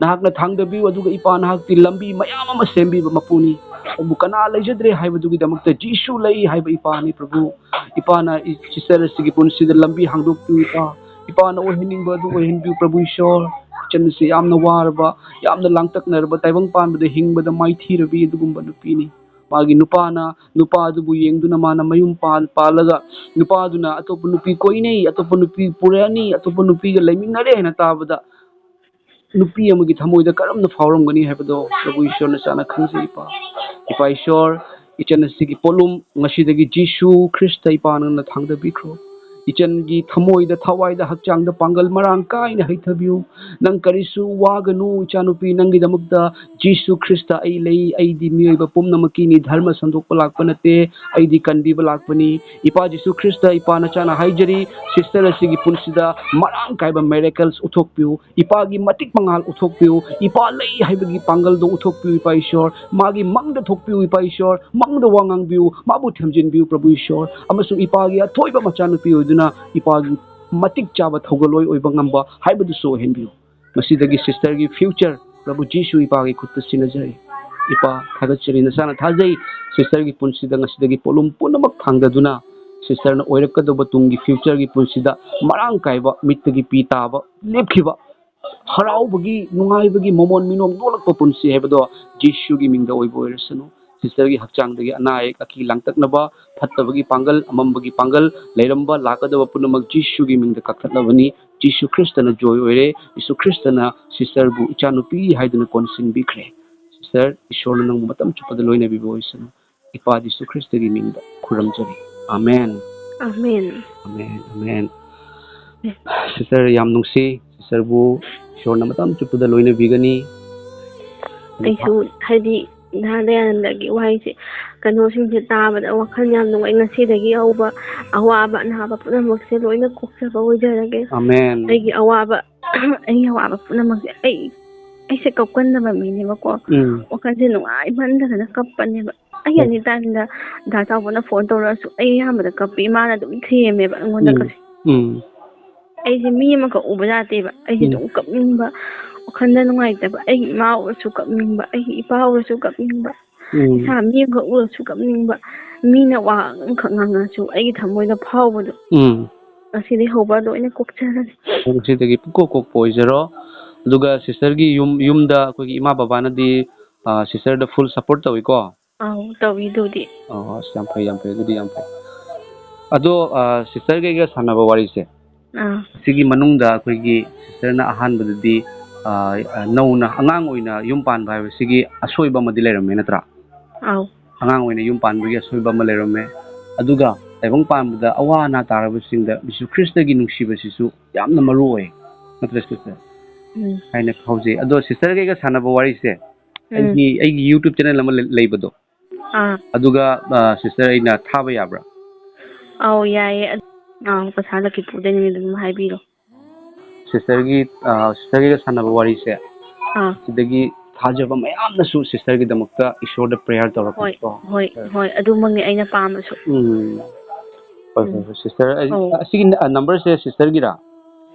ꯅꯍꯥꯛꯅ ꯊꯥꯡꯗꯕꯤꯌꯨ, ꯑꯗꯨꯒ ꯏꯄꯥ, ꯅꯍꯥꯛꯇꯤ ꯂꯝꯕꯤ ꯃꯌꯥꯝ ꯑꯃ ꯁꯦꯝꯕꯤꯕ ꯃꯄꯨꯅꯤ꯫ ꯑꯗꯨꯕꯨ ꯀꯅꯥ ꯂꯩꯖꯗ꯭ꯔꯦ ꯍꯥꯏꯕꯗꯨꯒꯤꯗꯃꯛꯇ ꯖꯤꯁꯨ ꯂꯩ ꯍꯥꯏꯕ ꯏꯄꯥꯅꯤ, ꯄ꯭ꯔꯚꯨ꯫ ꯏꯄꯥꯅ ꯏ-, ꯁꯤꯁꯇꯔ ꯑꯁꯤꯒꯤ ꯄꯨꯟꯁꯤꯗ ꯂꯝꯕꯤ ꯍꯥꯡꯗꯣꯛꯄꯤꯌꯨ, ꯏꯄꯥ꯫ ꯏꯄꯥꯅ ꯑꯣꯏꯍꯟꯅꯤꯡꯕ ꯑꯗꯨ ꯑꯣꯏꯍꯟꯕꯤꯌꯨ, ꯄ꯭ꯔꯚꯨ ꯏꯁꯣꯔ꯫ ꯏꯆꯟ ꯑꯁꯤ ꯌꯥꯝꯅ ꯋꯥꯔꯕ, ꯌꯥꯝꯅ ꯂꯥꯡꯇꯛꯅꯔꯕ, ꯇꯥꯏꯕꯪ ꯄꯥꯟꯕꯗ ꯍꯤꯡꯕꯗ ꯃꯥꯏꯊꯤꯔꯕꯤ ꯑꯗꯨꯒꯨꯝꯕ ꯅꯨꯄꯤꯅꯤ꯫ ꯃꯥꯒꯤ ꯅꯨꯄꯥꯅ, ꯅꯨꯄꯥ ꯑꯗꯨꯕꯨ ꯌꯦꯡꯗꯨꯅ ꯃꯥꯅ ꯃꯌꯨꯝ ꯄꯥꯟ-, ꯄꯥꯜꯂꯒ, ꯅꯨꯄꯥꯗꯨꯅ ꯑꯇꯣꯞꯄ ꯅꯨꯄꯤ ꯀꯣꯏꯅꯩ, ꯑꯇꯣꯞꯄ ꯅꯨꯄꯤ ꯄꯨꯔꯛꯑꯅꯤ, ꯑꯇꯣꯞꯄ ꯅꯨꯄꯤꯒ ꯂꯩꯃꯤꯟꯅꯔꯦ ꯍꯥꯏꯅ ꯇꯥꯕꯗ, ꯅꯨꯄꯤ ꯑꯃꯒꯤ ꯊꯃꯣꯏꯗ ꯀꯔꯝꯅ ꯐꯥꯎꯔꯝꯒꯅꯤ ꯍꯥꯏꯕꯗꯣ ꯄ꯭ꯔꯚꯨ ꯏꯁꯣꯔꯅ ꯆꯥꯅ ꯈꯪꯖꯩ, ꯏꯄꯥ꯫ ꯏꯄꯥ ꯏꯁꯣꯔ, ꯏꯆꯟ ꯑꯁꯤꯒꯤ ꯄꯣꯠꯂꯨꯝ ꯉꯁꯤꯗꯒꯤ ꯖꯤꯁꯨ ꯈ꯭ꯔꯤꯁꯇ, ꯏꯄꯥ, ꯅꯪꯅ ꯊꯥꯡꯗꯕꯤꯈ꯭ꯔꯣ꯫ ꯏꯆꯟꯒꯤ ꯊꯃꯣꯏꯗ, ꯊꯋꯥꯏꯗ, ꯍꯛꯆꯥꯡꯗ ꯄꯥꯡꯒꯜ ꯃꯔꯥꯡ ꯀꯥꯏꯅ ꯍꯩꯊꯕꯤꯌꯨ꯫ ꯅꯪ ꯀꯔꯤꯁꯨ ꯋꯥꯒꯅꯨ, ꯏꯆꯥꯅꯨꯄꯤ, ꯅꯪꯒꯤꯗꯃꯛꯇ ꯖꯤꯁꯨ ꯈ꯭ꯔꯤꯁꯇ ꯑꯩ ꯂꯩ꯫ ꯑꯩꯗꯤ ꯃꯤꯑꯣꯏꯕ ꯄꯨꯝꯅꯃꯛꯀꯤꯅꯤ, ꯙꯔꯃ ꯁꯟꯗꯣꯛꯄ ꯂꯥꯛꯄ ꯅꯠꯇꯦ, ꯑꯩꯗꯤ ꯀꯟꯕꯤꯕ ꯂꯥꯛꯄꯅꯤ꯫ ꯏꯄꯥ ꯖꯤꯁꯨ ꯈ꯭ꯔꯤꯁꯇ, ꯏꯄꯥ ꯅꯆꯥꯅ ꯍꯥꯏꯖꯔꯤ, ꯁꯤꯁꯇꯔ ꯑꯁꯤꯒꯤ ꯄꯨꯟꯁꯤꯗ ꯃꯔꯥꯡ ꯀꯥꯏꯕ ꯃꯦꯔꯦꯀꯜꯁ ꯎꯠꯊꯣꯛꯄꯤꯌꯨ꯫ ꯏꯄꯥꯒꯤ ꯃꯇꯤꯛ ꯃꯉꯥꯜ ꯎꯠꯊꯣꯛꯄꯤꯌꯨ꯫ ꯏꯄꯥ ꯂꯩ ꯍꯥꯏꯕꯒꯤ ꯄꯥꯡꯒꯜꯗꯣ ꯎꯠꯊꯣꯛꯄꯤꯌꯨ, ꯏꯄꯥ ꯏꯁꯣꯔ꯫ ꯃꯥꯒꯤ ꯃꯪꯗ ꯊꯣꯛꯄꯤꯌꯨ, ꯏꯄꯥ ꯏꯁꯣꯔ꯫ ꯃꯪꯗ ꯋꯥ ꯉꯥꯡꯕꯤꯌꯨ, ꯃꯥꯕꯨ ꯊꯦꯝꯖꯤꯟꯕꯤꯌꯨ, ꯄ꯭ꯔꯚꯨ ꯏꯁꯣꯔ꯫ ꯑꯃꯁꯨꯡ ꯏꯄꯥꯒꯤ ꯑꯊꯣꯏꯕ ꯃꯆꯥꯅꯨꯄꯤ ꯑꯣꯏꯗꯨꯅ ꯏꯄꯥꯒꯤ ꯃꯇꯤꯛ ꯆꯥꯕ ꯊꯧꯒꯜꯂꯣꯏ ꯑꯣꯏꯕ ꯉꯝꯕ ꯍꯥꯏꯕꯗꯨꯁꯨ ꯑꯣꯏꯍꯟꯕꯤꯌꯨ꯫ ꯃꯁꯤꯗꯒꯤ ꯁꯤꯁꯇꯔꯒꯤ ꯐ꯭ꯌꯨꯆꯔ ꯄ꯭ꯔꯚꯨ ꯖꯤꯁꯨ ꯏꯄꯥꯒꯤ ꯈꯨꯠꯇ ꯁꯤꯟꯅꯖꯔꯤ꯫ ꯏꯄꯥ, ꯊꯥꯒꯠꯆꯔꯤ, ꯅꯆꯥꯅ ꯊꯥꯖꯩ꯫ ꯁꯤꯁꯇꯔꯒꯤ ꯄꯨꯟꯁꯤꯗ ꯉꯁꯤꯗꯒꯤ ꯄꯣꯠꯂꯨꯝ ꯄꯨꯝꯅꯃꯛ ꯊꯥꯡꯗꯗꯨꯅ ꯁꯤꯁꯇꯔꯅ ꯑꯣꯏꯔꯛꯀꯗꯧꯕ ꯇꯨꯡꯒꯤ ꯐ꯭ꯌꯨꯆꯔꯒꯤ ꯄꯨꯟꯁꯤꯗ ꯃꯔꯥꯡ ꯀꯥꯏꯕ, ꯃꯤꯠꯇꯒꯤ ꯄꯤ ꯇꯥꯕ, ꯂꯦꯞꯈꯤꯕ ꯍꯔꯥꯎꯕꯒꯤ, ꯅꯨꯡꯉꯥꯏꯕꯒꯤ ꯃꯃꯣꯟ ꯃꯤꯅꯣꯛ ꯅꯣꯛꯂꯛꯄ ꯄꯨꯟꯁꯤ ꯍꯥꯏꯕꯗꯣ ꯖꯤꯁꯨꯒꯤ ꯃꯤꯡꯗ ꯑꯣꯏꯕ ꯑꯣꯏꯔꯁꯅꯨ꯫ ꯁꯤꯁꯇꯔꯒꯤ ꯍꯛꯆꯥꯡꯗꯒꯤ ꯑꯅꯥ ꯑꯌꯦꯛ, ꯑꯀꯤ ꯂꯥꯡꯇꯛꯅꯕ, ꯐꯠꯇꯕꯒꯤ ꯄꯥꯡꯒꯜ, ꯑꯃꯝꯕꯒꯤ ꯄꯥꯡꯒꯜ ꯂꯩꯔꯝꯕ, ꯂꯥꯛꯀꯗꯕ ꯄꯨꯝꯅꯃꯛ ꯖꯤꯁꯨꯒꯤ ꯃꯤꯡꯗ ꯀꯛꯊꯠꯂꯕꯅꯤ꯫ ꯖꯤꯁꯨ ꯈ꯭ꯔꯤꯁꯇꯅ ꯖꯣꯏ ꯑꯣꯏꯔꯦ꯫ ꯖꯤꯁꯨ ꯈ꯭ꯔꯤꯁꯇꯅ ꯁꯤꯁꯇꯔꯕꯨ ꯏꯆꯥꯅꯨꯄꯤ ꯍꯥꯏꯗꯨꯅ ꯀꯣꯟꯁꯤꯟꯕꯤꯈ꯭ꯔꯦ꯫ ꯁꯤꯁꯇꯔ, ꯏꯁꯣꯔꯅ ꯅꯪꯕꯨ ꯃꯇꯝ ꯆꯨꯞꯄꯗ ꯂꯣꯏꯅꯕꯤꯕ ꯑꯣꯏꯁꯅꯨ꯫ ꯏꯄꯥ ꯖꯤꯁꯨ ꯈ꯭ꯔꯤꯁꯇꯒꯤ ꯃꯤꯡꯗ ꯈꯨꯔꯨꯝꯖꯔꯤ꯫ Amen. Amen. Amen, amen. Sister, ꯌꯥꯝ ꯅꯨꯡꯁꯤ꯫ ꯁꯤꯁꯇꯔꯕꯨ ꯏꯁꯣꯔꯅ ꯃꯇꯝ ꯆꯨꯞꯄꯗ ꯂꯣꯏꯅꯕꯤꯒꯅꯤ꯫ ꯑꯩꯁꯨ, ꯍꯥꯏꯗꯤ, ꯅꯍꯥꯟ ꯗꯌꯥꯅꯟꯗꯒꯤ ꯋꯥꯍꯩꯁꯦ, ꯀꯩꯅꯣꯁꯤꯡꯁꯦ ꯇꯥꯕꯗ ꯋꯥꯈꯜ ꯌꯥꯝ ꯅꯨꯡꯉꯥꯏ꯫ ꯉꯁꯤꯗꯒꯤ ꯍꯧꯕ ꯑꯋꯥꯕ ꯑꯅꯥꯕ ꯄꯨꯝꯅꯃꯛꯁꯦ ꯂꯣꯏꯅ ꯀꯣꯛꯆꯕ ꯑꯣꯏꯖꯔꯒꯦ꯫ ꯑꯃꯦꯟ꯫ ꯑꯩꯒꯤ ꯑꯋꯥꯕ, ꯑꯩꯒꯤ ꯑꯋꯥꯕ ꯄꯨꯝꯅꯃꯛꯁꯦ, ꯑꯩ, ꯑꯩꯁꯦ ꯀꯞꯀꯟꯗꯕ ꯃꯤꯅꯦꯕꯀꯣ꯫ ꯎꯝ꯫ ꯋꯥꯈꯜꯁꯦ ꯅꯨꯡꯉꯥꯏꯃꯟꯗꯗꯅ ꯀꯞꯄꯅꯦꯕ꯫ ꯑꯩ ꯎꯝ꯫ ꯑꯦꯅꯤ ꯇꯥꯏꯝꯗ ꯗꯥ ꯆꯥꯎꯕꯅ ꯐꯣꯟ ꯇꯧꯔꯛꯑꯁꯨ ꯑꯩ ꯑꯌꯥꯝꯕꯗ ꯀꯞꯄꯤ꯫ ꯏꯃꯥꯅ ꯑꯗꯨꯝ ꯊꯦꯝꯃꯦꯕ ꯑꯩꯉꯣꯟꯗ ꯎꯝ꯫ ꯀꯞꯁꯦ꯫ ꯎꯝ꯫ ꯑꯩꯁꯦ ꯃꯤ ꯑꯃꯈꯛ ꯎꯕ ꯌꯥꯗꯦꯕ꯫ ꯑꯩꯁꯦ ꯎꯝ꯫ ꯑꯗꯨꯝ ꯀꯞꯅꯤꯡꯕ, ꯋꯥꯈꯜꯗ ꯅꯨꯡꯉꯥꯏꯇꯕ, ꯑꯩꯒꯤ ꯏꯃꯥ ꯎꯔꯁꯨ ꯀꯞꯅꯤꯡꯕ, ꯑꯩꯒꯤ ꯏꯄꯥ ꯎꯔꯁꯨ ꯀꯞꯅꯤꯡꯕ, ꯎꯝ꯫ ꯏꯁꯥ ꯃꯤ ꯑꯃꯈꯛ ꯎꯔꯁꯨ ꯀꯞꯅꯤꯡꯕ, ꯃꯤꯅ ꯋꯥ ꯑꯃꯈꯛ ꯉꯥꯡꯉꯁꯨ ꯑꯩꯒꯤ ꯊꯃꯣꯏꯗ ꯐꯥꯎꯕꯗꯣ꯫ ꯎꯝ꯫ ꯉꯁꯤꯗꯤ ꯍꯧꯕ ꯂꯣꯏꯅ ꯀꯣꯛꯆꯔꯅꯤ꯫ ꯉꯁꯤꯗꯒꯤ ꯄꯨꯡꯀꯣꯛ ꯀꯣꯛꯄ ꯑꯣꯏꯖꯔꯣ꯫ ꯑꯗꯨꯒ ꯁꯤꯁꯇꯔꯒꯤ ꯌꯨꯝ, ꯌꯨꯝꯗ ꯑꯩꯈꯣꯏꯒꯤ ꯏꯃꯥ ꯕꯕꯥꯅꯗꯤ, ꯑ, ꯁꯤꯁꯇꯔꯗ ꯐꯨꯜ ꯁꯞꯄꯣꯔꯠ ꯇꯧꯏꯀꯣ? ꯑꯧ, ꯇꯧꯏ ꯑꯗꯨꯗꯤ꯫ ꯑꯣ, ꯑꯁ, ꯌꯥꯝ ꯐꯩ, ꯌꯥꯝ ꯐꯩ, ꯑꯗꯨꯗꯤ ꯌꯥꯝ ꯐꯩ꯫ ꯑꯗꯣ, ꯑ, ꯁꯤꯁꯇꯔꯒꯩꯒ ꯁꯥꯟꯅꯕ ꯋꯥꯔꯤꯁꯦ, ꯑꯥ꯫ ꯁꯤꯒꯤ ꯃꯅꯨꯡꯗ ꯑꯩꯈꯣꯏꯒꯤ ꯁꯤꯁꯇꯔꯅ ꯑꯍꯥꯟꯕꯗꯗꯤ, ꯑ, ꯑ, ꯅꯧꯅ ꯑꯉꯥꯡ ꯑꯣꯏꯅ ꯌꯨꯝ ꯄꯥꯟꯕ ꯍꯥꯏꯕꯁꯤꯒꯤ ꯑꯁꯣꯏꯕ ꯑꯃꯗꯤ ꯂꯩꯔꯝꯃꯦ, ꯅꯠꯇ꯭ꯔꯥ? ꯑꯧ꯫ ꯑꯉꯥꯡ ꯑꯣꯏꯅ ꯌꯨꯝ ꯄꯥꯟꯕꯒꯤ ꯑꯁꯣꯏꯕ ꯑꯃ ꯂꯩꯔꯝꯃꯦ꯫ ꯑꯗꯨꯒ ꯇꯥꯏꯕꯪ ꯄꯥꯟꯕꯗ ꯑꯋꯥ ꯑꯅꯥ ꯇꯥꯔꯕꯁꯤꯡꯗ ꯖꯤꯁꯨ ꯈ꯭ꯔꯤꯁꯇꯒꯤ ꯅꯨꯡꯁꯤꯕꯁꯤꯁꯨ ꯌꯥꯝꯅ ꯃꯔꯨ ꯑꯣꯏ, ꯅꯠꯇ꯭ꯔꯥ ꯁꯤꯁꯇꯔ? ꯎꯝ꯫ ꯍꯥꯏꯅ ꯈꯥꯎꯖꯩ꯫ ꯑꯗꯣ ꯁꯤꯁꯇꯔꯒꯩꯒ ꯁꯥꯟꯅꯕ ꯋꯥꯔꯤꯁꯦ, ꯎꯝ꯫ ꯑꯩꯒꯤ, ꯑꯩꯒꯤ YouTube ꯆꯦꯅꯦꯜ ꯑꯃ ꯂꯩ-, ꯂꯩꯕꯗꯣ, ꯑꯥ꯫ ꯑꯗꯨꯒ, ꯑ, ꯁꯤꯁꯇꯔ, ꯑꯩꯅ ꯊꯥꯕ ꯌꯥꯕ꯭ꯔꯥ? ꯑꯧ, ꯌꯥꯏꯌꯦ꯫ ꯑ, ꯑꯥ, ꯄꯩꯁꯥ ꯂꯛꯀꯤ ꯄꯨꯗꯣꯏꯅꯦ, ꯑꯗꯨꯝ ꯍꯥꯏꯕꯤꯔꯣ꯫ ꯁꯤꯁꯇꯔꯒꯤ, ꯑ, ꯁꯤꯁꯇꯔꯒꯤꯒ ꯁꯥꯟꯅꯕ ꯋꯥꯔꯤꯁꯦ, ꯑꯥ꯫ ꯁꯤꯗꯒꯤ ꯊꯥꯖꯕ ꯃꯌꯥꯝꯅꯁꯨ ꯁꯤꯁꯇꯔꯒꯤꯗꯃꯛꯇ ꯏꯁꯣꯔꯗ ꯄ꯭ꯔꯦꯌꯔ ꯍꯣꯏ, ꯇꯧꯔꯛꯀꯦꯀꯣ, ꯍꯣꯏ, ꯁꯤꯁꯇꯔ꯫ ꯍꯣꯏ, ꯑꯗꯨꯃꯛꯅꯤ ꯑꯩꯅ ꯄꯥꯝꯕꯁꯨ꯫ ꯎꯝ꯫ ꯍꯣꯏ, ꯍꯣꯏ, ꯎꯝ꯫ ꯍꯣꯏ, ꯁꯤꯁꯇꯔ, ꯑꯩ, ꯑꯧ꯫ ꯑꯁꯤꯒꯤ ꯅ-, ꯅꯝꯕꯔꯁꯦ ꯁꯤꯁꯇꯔꯒꯤꯔꯥ?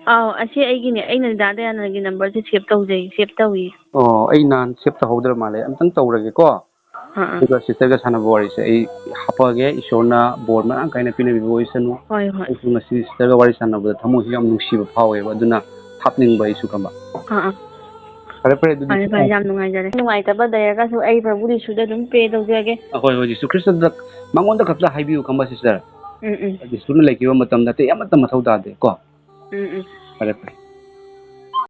ꯑꯧ, ꯑꯁꯤ ꯑꯩꯒꯤꯅꯦ꯫ ꯑꯩꯅ ꯗꯥ ꯗꯌꯥꯅꯟꯒꯤ ꯅꯝꯕꯔꯁꯦ ꯁꯦꯚ ꯇꯧꯖꯩ, ꯁꯦꯚ ꯇꯧꯏ꯫ ꯑꯣ, ꯑꯩ ꯅꯍꯥꯟ ꯁꯦꯚ ꯇꯧꯍꯧꯗ꯭ꯔ ꯃꯥꯜꯂꯦ꯫ ꯑꯝꯇꯪ ꯇꯧꯔꯒꯦꯀꯣ꯫ ꯑꯥ, ꯑꯥ꯫ ꯑꯗꯨꯒ ꯁꯤꯁꯇꯔꯒ ꯁꯥꯟꯅꯕ ꯋꯥꯔꯤꯁꯦ ꯑꯩ ꯍꯥꯄꯛꯑꯒꯦ꯫ ꯏꯁꯣꯔꯅ ꯕꯣꯔ ꯃꯔꯥꯡ ꯀꯥꯏꯅ ꯄꯤꯅꯕꯤꯕ ꯑꯣꯏꯁꯅꯨ꯫ ꯍꯣꯏ, ꯍꯣꯏ꯫ ꯑꯩꯁꯨ ꯉꯁꯤ ꯁꯤꯁꯇꯔꯒ ꯋꯥꯔꯤ ꯁꯥꯟꯅꯕꯗ ꯊꯃꯣꯏꯁꯨ ꯌꯥꯝ ꯅꯨꯡꯁꯤꯕ ꯐꯥꯎꯋꯦꯕ, ꯑꯗꯨꯅ ꯍꯥꯞꯅꯤꯡꯕ ꯑꯩꯁꯨ ꯈꯪꯕ꯫ ꯑꯥ, ꯑꯥ꯫ ꯐꯔꯦ ꯐꯔꯦ ꯑꯗꯨꯗꯤ ꯐꯔꯦ ꯐꯔꯦ, ꯌꯥꯝ ꯅꯨꯡꯉꯥꯏꯖꯔꯦ꯫ ꯅꯨꯡꯉꯥꯏꯇꯕ ꯂꯩꯔꯒꯁꯨ ꯑꯩ ꯄ꯭ꯔꯚꯨ ꯖꯤꯁꯨꯗ ꯑꯗꯨꯝ ꯄ꯭ꯔꯦ ꯇꯧꯖꯒꯦ꯫ ꯑꯩꯈꯣꯏ ꯍꯣꯏ ꯖꯤꯁꯨ ꯈ꯭ꯔꯤꯁꯇꯗ ꯃꯉꯣꯟꯗ ꯈꯛꯇ ꯍꯥꯏꯕꯤꯌꯨ ꯈꯪꯕ ꯁꯤꯁꯇꯔ꯫ ꯎꯝ ꯎꯝ꯫ ꯖꯤꯁꯨꯅ ꯂꯩꯈꯤꯕ ꯃꯇꯝꯗ ꯑꯇꯩ ꯑꯃꯠꯇ ꯃꯊꯧ ꯇꯥꯗꯦ ꯀꯣ꯫ ꯎꯝ ꯎꯝ꯫ ꯐꯔꯦ ꯐꯔꯦ꯫